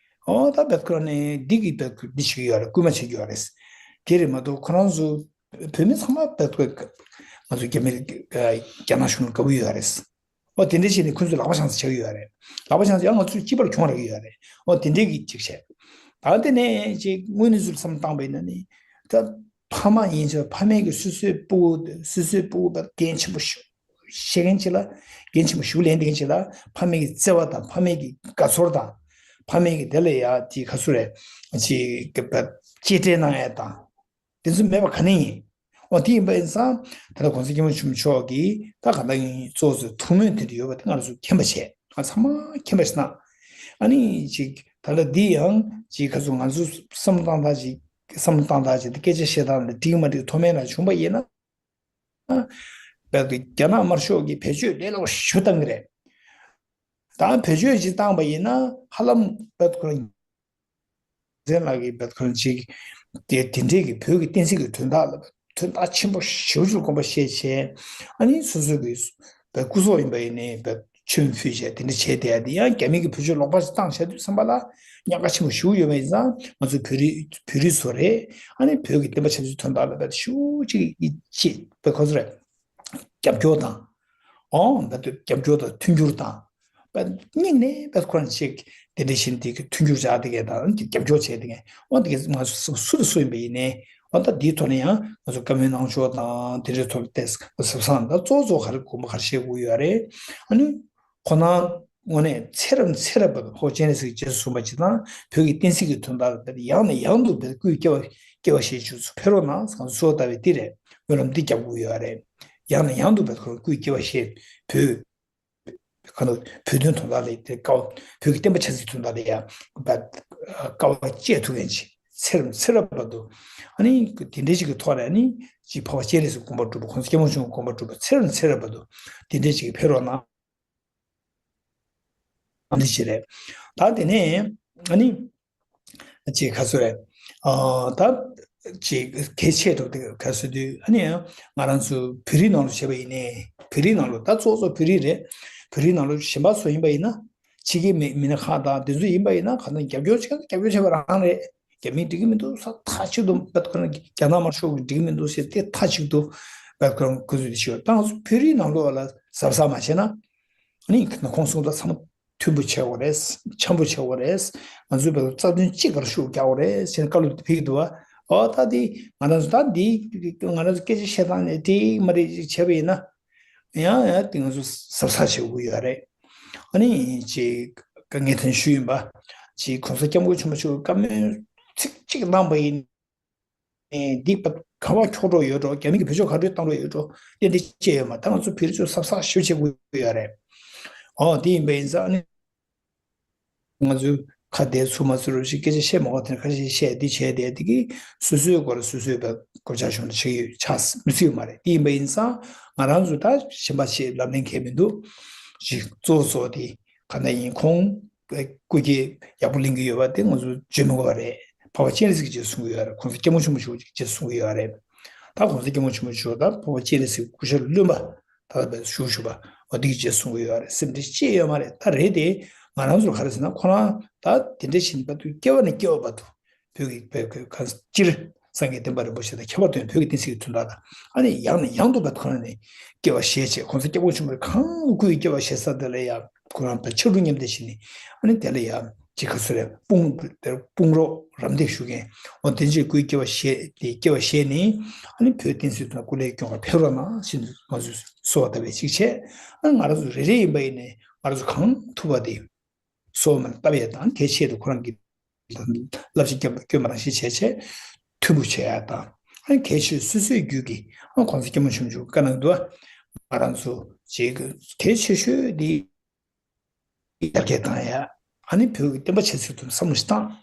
ཨོ་ད་བེད་ཁོ་ར་ནས་འདི་གི་བེད་ཁོ་འདི་བྱེད་ཀྱི་ཡོད་རེད། སྐུལ་མ་བྱེད་ཀྱི་ཡོད་རེད། དེ་རེད་མ་གཏོགས་ཁོ་རང་ཚོ་བོད་མི་ཚང་མ་བེད་ཁོ་ང་ཚོ་རྒྱ་མི་རྒྱ་ནག་གཞུང་ལ་དགའ་བོ་ཡོད་རེད། ཨོ་དེ་འདྲ་བྱས་ནས་ཁོ་ཚོས་ལག་པ་འཆང་ས་བྱེད་ཀྱི་ཡོད་རེད། ལག་པ་འཆང་ས་ཡང་ང་ཚོས་སྐྱིད་པར་གྱོང་རག་གི་ཡོད་རེད། ཨོ་དེ་འདྲའི་གི་ཅིག་བྱས། ད་དེ་ནས་ཅིག་དངོས་གནས་ཚུལ་བསམ་བཏང་པ་ཡིན་ན་ནི་ད་ཕ་མ་ཡིན་ཕྱིན་ཕ་མས་གི་སོ་སོའི་སྤུ་གུ་སོ་སོའི་སྤུ་གུ་ད་འགན་ཆེན་པོ་ཞིག་བཤད་མཁན་ཅིག་ལ་འགན་ཆེན་པོ་ཞིག་ལེན་བསྡད་མཁན་ཅིག་ལ་ཕ་མའི་གི་བརྩེ་བ་དང་ཕ་མའི་གི་དགའ་ཚོར་དང་ཕ་མའི་གི་དེ་ལ་ཡ་དེ་ག་ཚོད་རེད་ཅིག་གཅེས་སྤྲས་གནང་ཡ་དང་དེ་ཚོ་མེད་པ་ག་ནས་ཡིན། འོ་དེ་ཡིན་པ་ཡིན་ཙང་ད་ལྟ་གོང་ས་སྐྱབས་མགོན་ཆེན་པོ་མཆོག་གིས་ད་ག་ད་ཡིན་གཙོ་བོ་ཐུགས་སྨོན་དེ་འདྲ་ཡོད་པ་དེ་ང་རང་ཚོ་མཁྱེན་པ་བྱས་ང་ཚང་མ་མཁྱེན་པ་ཞིག་གནང་། ཨ་ནི་ཅིག་ད་ལྟ་འདི་ཡང་ཅིག་ག་ཚོད་ང་ཚོ་བསམ་བློ་བཏང་སྟངས་ཅིག་བསམ་བློ་བཏང་སྟངས་ཅིག་སྐད་ཆ་བཤད་སྟངས་ལ་འགྲིག་མ་འགྲིག་མཐོ་དམན་ལ་བྱུང་པ་ཡིན་ན། བལ་གྱི་རྒྱ་ནག་དམར་ཤོག་གིས་བེད་སྤྱོད་ལས་སླ་པོ་ཞིག་བཏང་གི་རེད། ད་བེད་སྤྱོད་ཅིག་བཏང་པ་ཡིན་ན་ཧ་ལམ་བལ་ཁོ་རང་ཚན་ལགས་ཀྱིས་བལ་ཁོ་རང་ཅིག་དེ་དེ་འདྲས་ཀྱི་བོད་ཀྱི་བསྟན་སྲིད་ཀྱི་དོན་དག་ལ་དོན་དག་ཆེན་པོ་ཞེ་པོ་ཅིག་དགོངས་པ་བཞེས་བྱས་ཨ་ནི་སོ་སོ་གི་བལ་སྐུ་སྲོག་ཡིན་པ་ཡིན་ནའི་བལ་མཆོད་ཕུལ་བྱས་དེ་འདྲ་བྱས་བསྡད་ཡ་དེ་ཡང་རྒྱ་མི་གིས་བེད་སྤྱོད་ལོག་པ་ཞིག་བཏང་བྱས་དུས་ཙམ་པ་ལ་ཉེན་ཁ་ཆེན་པོ་ཞེ་པོ་ཡོད་པ་ཡིན་ཙང་ང་ཚོ་བོད་རིགས་བོད་རིགས་ཚོ་རེད་ཨ་ནི་བོད་ཀྱི་བསྟན་པ་ཆབ་སྲིད་དོན་དག་ལ་བལ་ཞེ་པོ་ཅིག་ཡིད་ཆེས་བལ་ཁོ་ཚོ་རེད། རྒྱབ་སྐྱོར་དང་། ཨོ་བལ་དུ་རྒྱབ་སྐྱོར་དང་མཐུན་འགྱུར་དང་། བལ་སྙིང་ནས་བལ་ཁོ་རང་ཅིག་དེ་འདྲ་བཞིན་དེ་གི་མཐུན་འགྱུར་བྱ་དེ་གས་དང་རྒྱབ་སྐྱོར་བྱས་དེ་གས་ཨོ་དེ་གས་ང་ཚོ་སུ་དང་སུ་ཡིན་པ་ཡིན་ནའི་ཨོ་ད་དེའི་ཐོག་ནས་ཡང་ང་ཚོ་བཀའ་མོལ་གནང་ཕྱོགས་དང་དེ་འདྲའི་ཐོག་ལ་བལྟས་གཟབ་གཟབ་དང་གཙོ་གཙོ་ག་རེ་དགོངས་པ་ག་རེ་བཞེས་དགོས་ཡོད་རེད། ཨ་ནི་ཁོ་ན་དངོས་གནས་ཚེ་རབས་ཚེ་རབས་བར་དུ་འཕགས་པ་སྤྱན་རས་གཟིགས་རྗེས་སུ་བཟུང་བ་ཅིག་དང་བོད་ཀྱི་བསྟན་སྲིད་ཀྱི་དོན་དག་ལ་ཡང་ནས་ཡང་དུ་བལ་སྐུའི་སྐྱེ་བ་སྐྱེ་བ་བཞེས་བཅུག་ཚུལ་ཕེབས་རོགས་གནང་ང་ཚོ་གསོལ་བ་བཏབ་པའི་འདི་རེད། སྨོན་ལམ་འདི་རྒྱབ་དགོས་ཡོད་རེད། ཡང་ནས་ཡང་དུ་བལ་ཁོ་རང་སྐུའི་སྐྱེ་བ་བཞེས་བོད་ག་ནོ་བོད་དོན་དོན་དག་ལ་དེ་དཀའ་བ་བོད་ཀྱི་བསྟན་པ་ཆབ་སྲིད་དོན་དག་ལ་ཡང་དཀའ་བ་སྤྱད་ཐུབ་མཁན་ཅིག་ཚེ་རབས་ཚེ་རབས་བར་དུ་ཨ་ནི་དེ་འདྲའི་ཅིག་གི་ཐོག་ནས་ཨ་ནི་ཅིག་འཕགས་པ་སྤྱན་རས་གཟིགས་དགོངས་པ་སྒྲུབ་པ་གོང་ས་སྐྱབས་མགོན་ཆེན་པོ་དགོངས་པ་སྒྲུབ་པ་ཚེ་རབས་ཚེ་རབས་བར་དུ་དེ་འདྲའི་ཅིག་གི་ཕེབས་རོགས་གནང་། ཨ་འདི་ཅི་རེད། ད་དེ་ནས་ཨ་ནི་ཅིག་ག་ཚོད་རེད། ཨ་ད་ཅིག་གལ་ཆེ་དྲགས་དེ་ག་ཚོད་དུས་ཨ་ནི་ང་རང་ཚོ་བོད་རིགས་ནང་ལ་བྱས་པ་ཡིན་ནའི་བོད་རིགས་ནང་ལ་ད་གཙོ་གཙོ་བོད་རིགས་རེད། བོད་རིགས་ནང་ལ་གཞན་པ་ཚོ་ཡིན་པ་ཡིན་ན་ཕྱི་རྒྱལ་མི་མི་སྣ་ཁག་དང་དེ་ཚོ་ཡིན་པ་ཡིན་ན་ག་ཚོད་རྒྱབ་སྐྱོར་བྱེད་རྒྱབ་སྐྱོར་བྱས་པ་རང་རེད། རྒྱ་མིས་འགྲིག་གི་མི་འདུག་ས་མཐའ་གཅིག་ཏུ་བལ་ཁོ་རང་རྒྱ་ནག་དམར་ཤོག་གིས་འགྲིག་གི་མི་འདུག་ཟེར་ཏེ་མཐའ་གཅིག་ཏུ་བལ་ཁོ་རང་ཁོ་ཚོས་དེ་ཤོད་ད་ང་ཚོ་བོད་རིགས་ནང་ལོགས་ལ་གཟབ་གཟབ་མ་བྱས་ན། ཨ་ནི་ཁོང་གསུང་ད་ཚང་མ་མཐུན་པོ་བྱེད་དགོས་རེད། འཆམ་པོ་བྱེད་དགོས་རེད། ང་ཚོའི་བལ་རྩ་དོན་གཅིག་གར་ཤུགས་རྒྱག་དགོས་རེད་ཟེར་ནས་བཀའ་སློབ་དེ་ཕེབས་ཀྱི་འདུག་བ། ཨོ་ད་འདི་ང་རང་ཚོ་ད་འདི་ང་རང་ཚོ་སྐད་ཆ་བཤད་སྟངས་ནས་འགྲིག་མ་འགྲིག་ཅིག་བྱས་པ་ཡིན་ན། ཡང་ཡང་དེ་ང་ཚོ་གཟབ་གཟབ་བྱེད་དགོས་ཡོད་རེད། ཨ་ནི་ཅིག་དཀའ་ངལ་ཐོན་ཤུལ་ཡིན་པ། ཅིག་གོང་ས་སྐྱབས་མགོན་ཆེན་པོ་མཆོག་བཀའ་མོལ་ཚིག་གཅིག་གནང་པ་ཡིན། འདི་ག་བ་འཁྱོག་འགྲོ་ཡོད་འགྲོ་རྒྱ་མི་གི་བེད་སྤྱོད་ག་འདྲ་བཏང་འགྲོ་ཡོད་འགྲོ་ཏན་ཏན་ཅི་ཡོད་མ་ད་ང་ཚོ་བོད་རིགས་ཚོ་གཟབ་གཟབ་ཞེ་པོ་བྱེད་དགོས་ཡོད་རེད། ཨོ་དེ་ཡིན་པ་ཡིན་ཙང་ཨ་ནི། ང་ཚོའི་ཁ་བདེ་ཚུགས་མ་ཚུགས་རུ་ཞིག་སྐད་ཆ་བཤད་མ་དགོས་དེ་ཁ་ཤས་བཤད་འདི་བྱས་བསྡད་དེ་གི་སོ་སོའི་སྐོར་སོ་སོའི་བའི་སྐོར་ཆ་བྱུང་ན་ཆགས་ཡོད་ཆགས་མི་སྲིད་ཡོད་མ་རེད། དེ་ཡིན་པ་ཡིན་ཙང་ང་རང་ཚོ་ད་གཞན་པ་ཞིག་ལབ་ལེན་མཁན་མི་འདུག་ཞིག་གཙོ་བོ་གཙོ་བོ་དེ་ག་འདྲ་ཡིན་ཁོང་སྐུ་སྐྱེ་ཡག་པོ་ལེན་གི་ཡོད་པ་དེ་ང་ཚོ་བརྗོད་མི་དགོས་པ་རེད། འཕགས་པ་སྤྱན་རས་གཟིགས་ཀྱིས་གསུང་གི་ཡོད་རེད། གོང་ས་སྐྱབས་མགོན་ཆེན་པོ་མཆོག་ཅིག་ཅེས་གསུང་གི་ཡོད་རེད། ད་གོང་ས་སྐྱབས་མགོན་ཆེན་པོ་མཆོག་དང་འཕགས་པ་སྤྱན་རས་གཟིགས་སྐུ་ཕྱྭ་བློན་པ་ད་ལྟ་བའི་ཞུ་ཞུ་བ་འོ་འདི་གི་ཅེས་གསུང་གི་ཡོད་རེད། སེམས་ཁྲལ་ཅི་ཡོད་མ་རེད། ད་རེད་དེ་ང་རང་ཚོར་ག་རེ་ཟེར་ན་ཁོ་རང་ད་དེ་འདྲ་བཞིན་བར་དུ་སྐྱེ་བ་ནས་སྐྱེ་བ་བར་དུ་བོད་ཀྱི་བོད་ཀྱི་གང་སྤྱིར་སངས་རྒྱས་བསྟན་པ་རིན་པོ་ཆེ་དང་ཁྱད་པར་དུ་བོད་ཀྱི་བསྟན་སྲིད་ཀྱི་དོན་དག་དང་ཨ་ནི་ཡང་ནས་ཡང་དུ་བར་དུ་ཁོ་རང་ནས་སྐྱེ་བ་བཞེས་བྱས་གོང་ས་སྐྱབས་མགོན་ཆེན་པོ་གང་སྐུའི་སྐྱེ་བ་བཞེས་ས་དེ་ལ་ཡང་ཁོ་རང་བོད་ཕྱག་དྲུག་མཉམ་འདེགས་བྱས་ནས་ཨ་ནི་དེ་ལ་ཡང་ཅི་ག་ཚོད་རེད་དཔུང་དེར་དཔུང་རོགས་རམ་འདེགས་ཞུ་མཁན་འོ་དེ་འདྲའི་སྐུའི་སྐྱེ་བ་བཞེས་ཏེ་སྐྱེ་བ་བཞེས་ནས་ཨ་ནི་བོད་བསྟན་སྲིད་དང་སྐུ་ལས་སྐྱོང་བར་ཕེབས་རོགས་གནང་ཞེས་ང་ཚོས་གསོལ་བ་བཏབ་པའི་ཚིག་བྱས་ཨ་ནི་ང་རང་ཚོ་རེ་རེ་ཡིན་པ་ཡིན་ནས་ ང་རང་ཚོ་གང་ཐུབ་པ་དེ་སོ་མ་བཏབ་ཡས་དང་དེ་ཆེད་དུ་ཁོ་རང་གི་བསླབ་བྱ་སྐྱོན་སྐྱོན་པ་རང་བཞིན་བྱས་བྱས་མཐུན་པོ་བྱེད་ཡ་དང་། ཨ་ནི་གལ་ཆེ་སོ་སོའི་རྒྱུད་ཀྱི་ཨ་གོང་ས་སྐྱབས་མགོན་ཆེན་པོ་མཆོག་བཀའ་གནང་འདུག་ང་རང་ཚོ་ཅིག་གལ་ཆེ་ཤོས་འདི་ཡར་རྒྱས་བཏང་ཡ། ཨ་ནི་བོད་ཀྱི་བསྟན་པ་ཆབ་སྲིད་དུ་བསམ་བློ་ཞིག་བཏང་།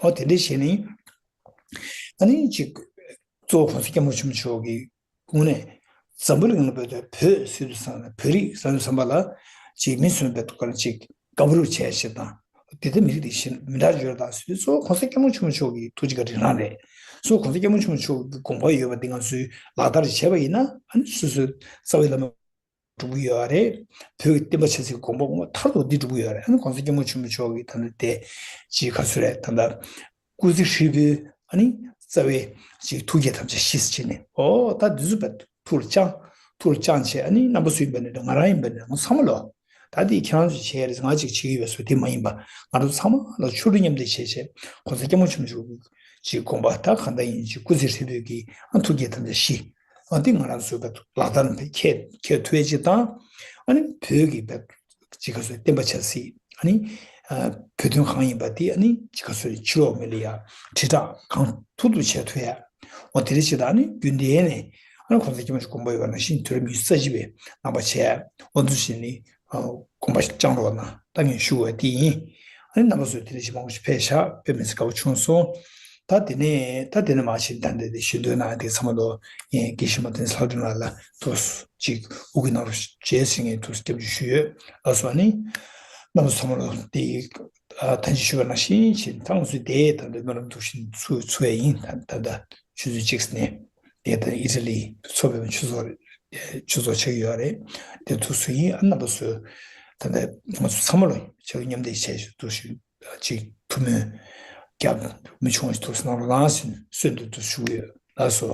འོ་དེ་འདྲ་བྱས་ནས་ཨ་ནི་ཅིག་གཙོ་བོ་གོང་ས་སྐྱབས་མགོན་ཆེན་པོ་མཆོག་གི་དངོས་གནས་འཛམ་བུ་གླིང་ལ་བོད་དུ་བོད་ཟེར་དུས་ཙམ་ལ་བོད་རིགས་ཟེར་དུས་ཙམ་པ་ལ་ཅིག་མི་གསོན་པའི་ཐོག་ལ་ཅིག་དགའ་པོ་རུ་བྱས་ཞེས་དང་། དེ་ལྟར་མི་རིགས་དེ་བཞིན་མི་འདྲ་འགྱུར་དང་ཟེར་དུས་གཙོ་བོ་གོང་ས་སྐྱབས་མགོན་ཆེན་པོ་མཆོག་གི་ཐུགས་རྗེ་བཀའ་དྲིན་རང་རེད། གཙོ་བོ་གོང་ས་སྐྱབས་མགོན་ཆེན་པོ་མཆོག་གི་དགོངས་པ་ཡོད་པ་འདི་ང་ཚོས་ལག་བསྟར་བྱས་པ་ཡིན་ན་ཨ་ནི་སོ་སོའི་རྩ་བའི་བླ་མ་སྒྲུབ་ཀྱི་ཡོད་རེད། བོད་ཀྱི་བསྟན་པ་ཆབ་སྲིད་ཀྱི་དགོངས་པ་དངོས་མཐར་ཐུག་འདི་སྒྲུབ་ཀྱི་ཡོད་རེད། ཨ་ནི་གོང་ས་སྐྱབས་མགོན་ཆེན་པོ་མཆོག་གིས་ད་ལྟ་དེ་ཅིག་ག་ཚོད་རེད། ད་ལྟ་སྐུ་ཚེ་ཧྲིལ་པོའི་ཨ་ནི་རྩ་བའི་ཅིག་ཐུགས་བསྐྱེད་ཐམས་ཅད་གཞི་བྱས་ནས། ཨོ་ད་འདི་ཚོ་བས་ཐུགས་ལ་བཅངས། ཐུགས་ལ་བཅངས་བྱས། ཨ་ནི་རྣམ་པ་སུ་ཡིན་པ་ནས་ང་རང་ཡིན་པ་ནས་ང་ཚང་མ་ལོ། ད་དེ་ཁྱེད་རང་ཚོས་བྱས་རེད། ང་ཅིག་བྱེད་ཀྱི་ཡོད་པའི་བཟོ་དེ་མ་ཡིན་པ། ང་རང་ཚོ་ཚང་མ་ལ་ཕྱོགས་རིས་མཉམ་འདེགས་བྱས་བྱས་གོང་ས་སྐྱབས་མགོན་ཆེན་པོ་མཆོག་གི་ཅིག་དགོངས་པ་ད་གང་ལྟར་ཡིན་ཅིག་སྐུ་ཚེ་ཧྲིལ་པོའི་གི་ཨ་ཐུགས་བསྐྱེད་ཐམས་ཅད་གཞི། ཨ་འདི་ང་རང་ཚོའི་བས་ལག་བསྟར་ནང་བས་འཁྱེར་འཁྱེར་ཐུབ་ཡས་ཅིག་དང་། ཨ་ནི་བོད་ཀྱི་བས་ཅིག་ག་ཚོད་བསྟན་པ་ཆབ་སྲིད་ཨ་ནི་ཨ་བོད་དོན་གང་ཡིན་པ་དེ་ཨ་ནི་ཅིག་ག་ཚོད་ཕྱི་ལོགས་མི་ལ་ཡ་དྲིལ་བསྒྲགས་གང་ཐུབ་ཐུབ་བྱེད་ཐུབ་ཡ། འོ་དེ་འདྲ་ཅིག་དང་། ཨ་ནི་རྒྱུན་ལྡན་ནས་ཨ་ནི་གོང་ས་སྐྱབས་མགོན་དགོངས་པ་ཡོད་པ་ནང་བཞིན་དུས་རབས་ཉི་ཤུ་རྩ་གཅིག་པའི་ནང་པ་བྱས། འོ་འདུག་བྱས་ནས་ཨ་དགོངས་པ་བཅངས་རོགས་གནང་ད་ངས་ཞུ་བ་དེ་ཡིན། ཨ་ནི་རྣམ་པ་ཚོས་དེ་འདྲ་ཅིག་མང་པོ་ཞིག་ཕེབས་ཤག་དཔེ་མི་སྲིད་དགའ་པོ་བྱུང་སོང་། ད་དེ་ནས་ད་དེ་ནས་མར་ཕྱིན་ད་འདི་དེ་ཞུ་འདོད་ན་དེ་ཚང་མ་ལོ་ངས་དགེ་བཤེས་མ་བསྟན་འཛིན་ལྷ་སྒྲོན་ལགས་ལ་ཐུགས་ཅིག་དབུ་ཁྲིད་གནང་རོགས་བྱས་ཟེར་ངས་ཐུགས་སྐྱབས་འཇུག་ཞུས་ཡོད་ལགས་སོ། ཨ་ནི་རྣམ་པ་ཚང་མ་ལོ་དེ་ད་ཅི་ཞུ་བ་ནང་བཞིན་བྱས་ད་ང་ཚོས་དེ་ད་འདི་སྨོན་ལམ་འདུག་བཞིན་ཚུགས་ཚུགས་ཡ་ཡིན། ད་ད་ད་ཆུ་ཚོད་གཅིག་ནས་དེ་ད་ཨི་ཊ་ལི་ཚོགས་པའི་ཆུ་ཚོགས་ཆུ་ཚོགས་ཆགས་ཀྱི་ཡོད་རེད། དེ་ཐུགས་སུ་ཡིན། ཨ་རྣམ་པ་ཚོས་ད་ལྟ་ང་ཚོ་ཚང་མ་ལོ་བྱ་བའི་མཉམ་ལས་བྱས་ཤིག་ཐུགས་ཤིག་ཅིག་ཐུགས་སྨོན་རྒྱབ་མི་ཆུང་བ་ཞིག་ཐུགས་སུ་གནང་རོགས་གནང་ཟེར་གསོལ་འདེབས་དུ་ཞུ་གི་ཡོད་ལགས་སོ།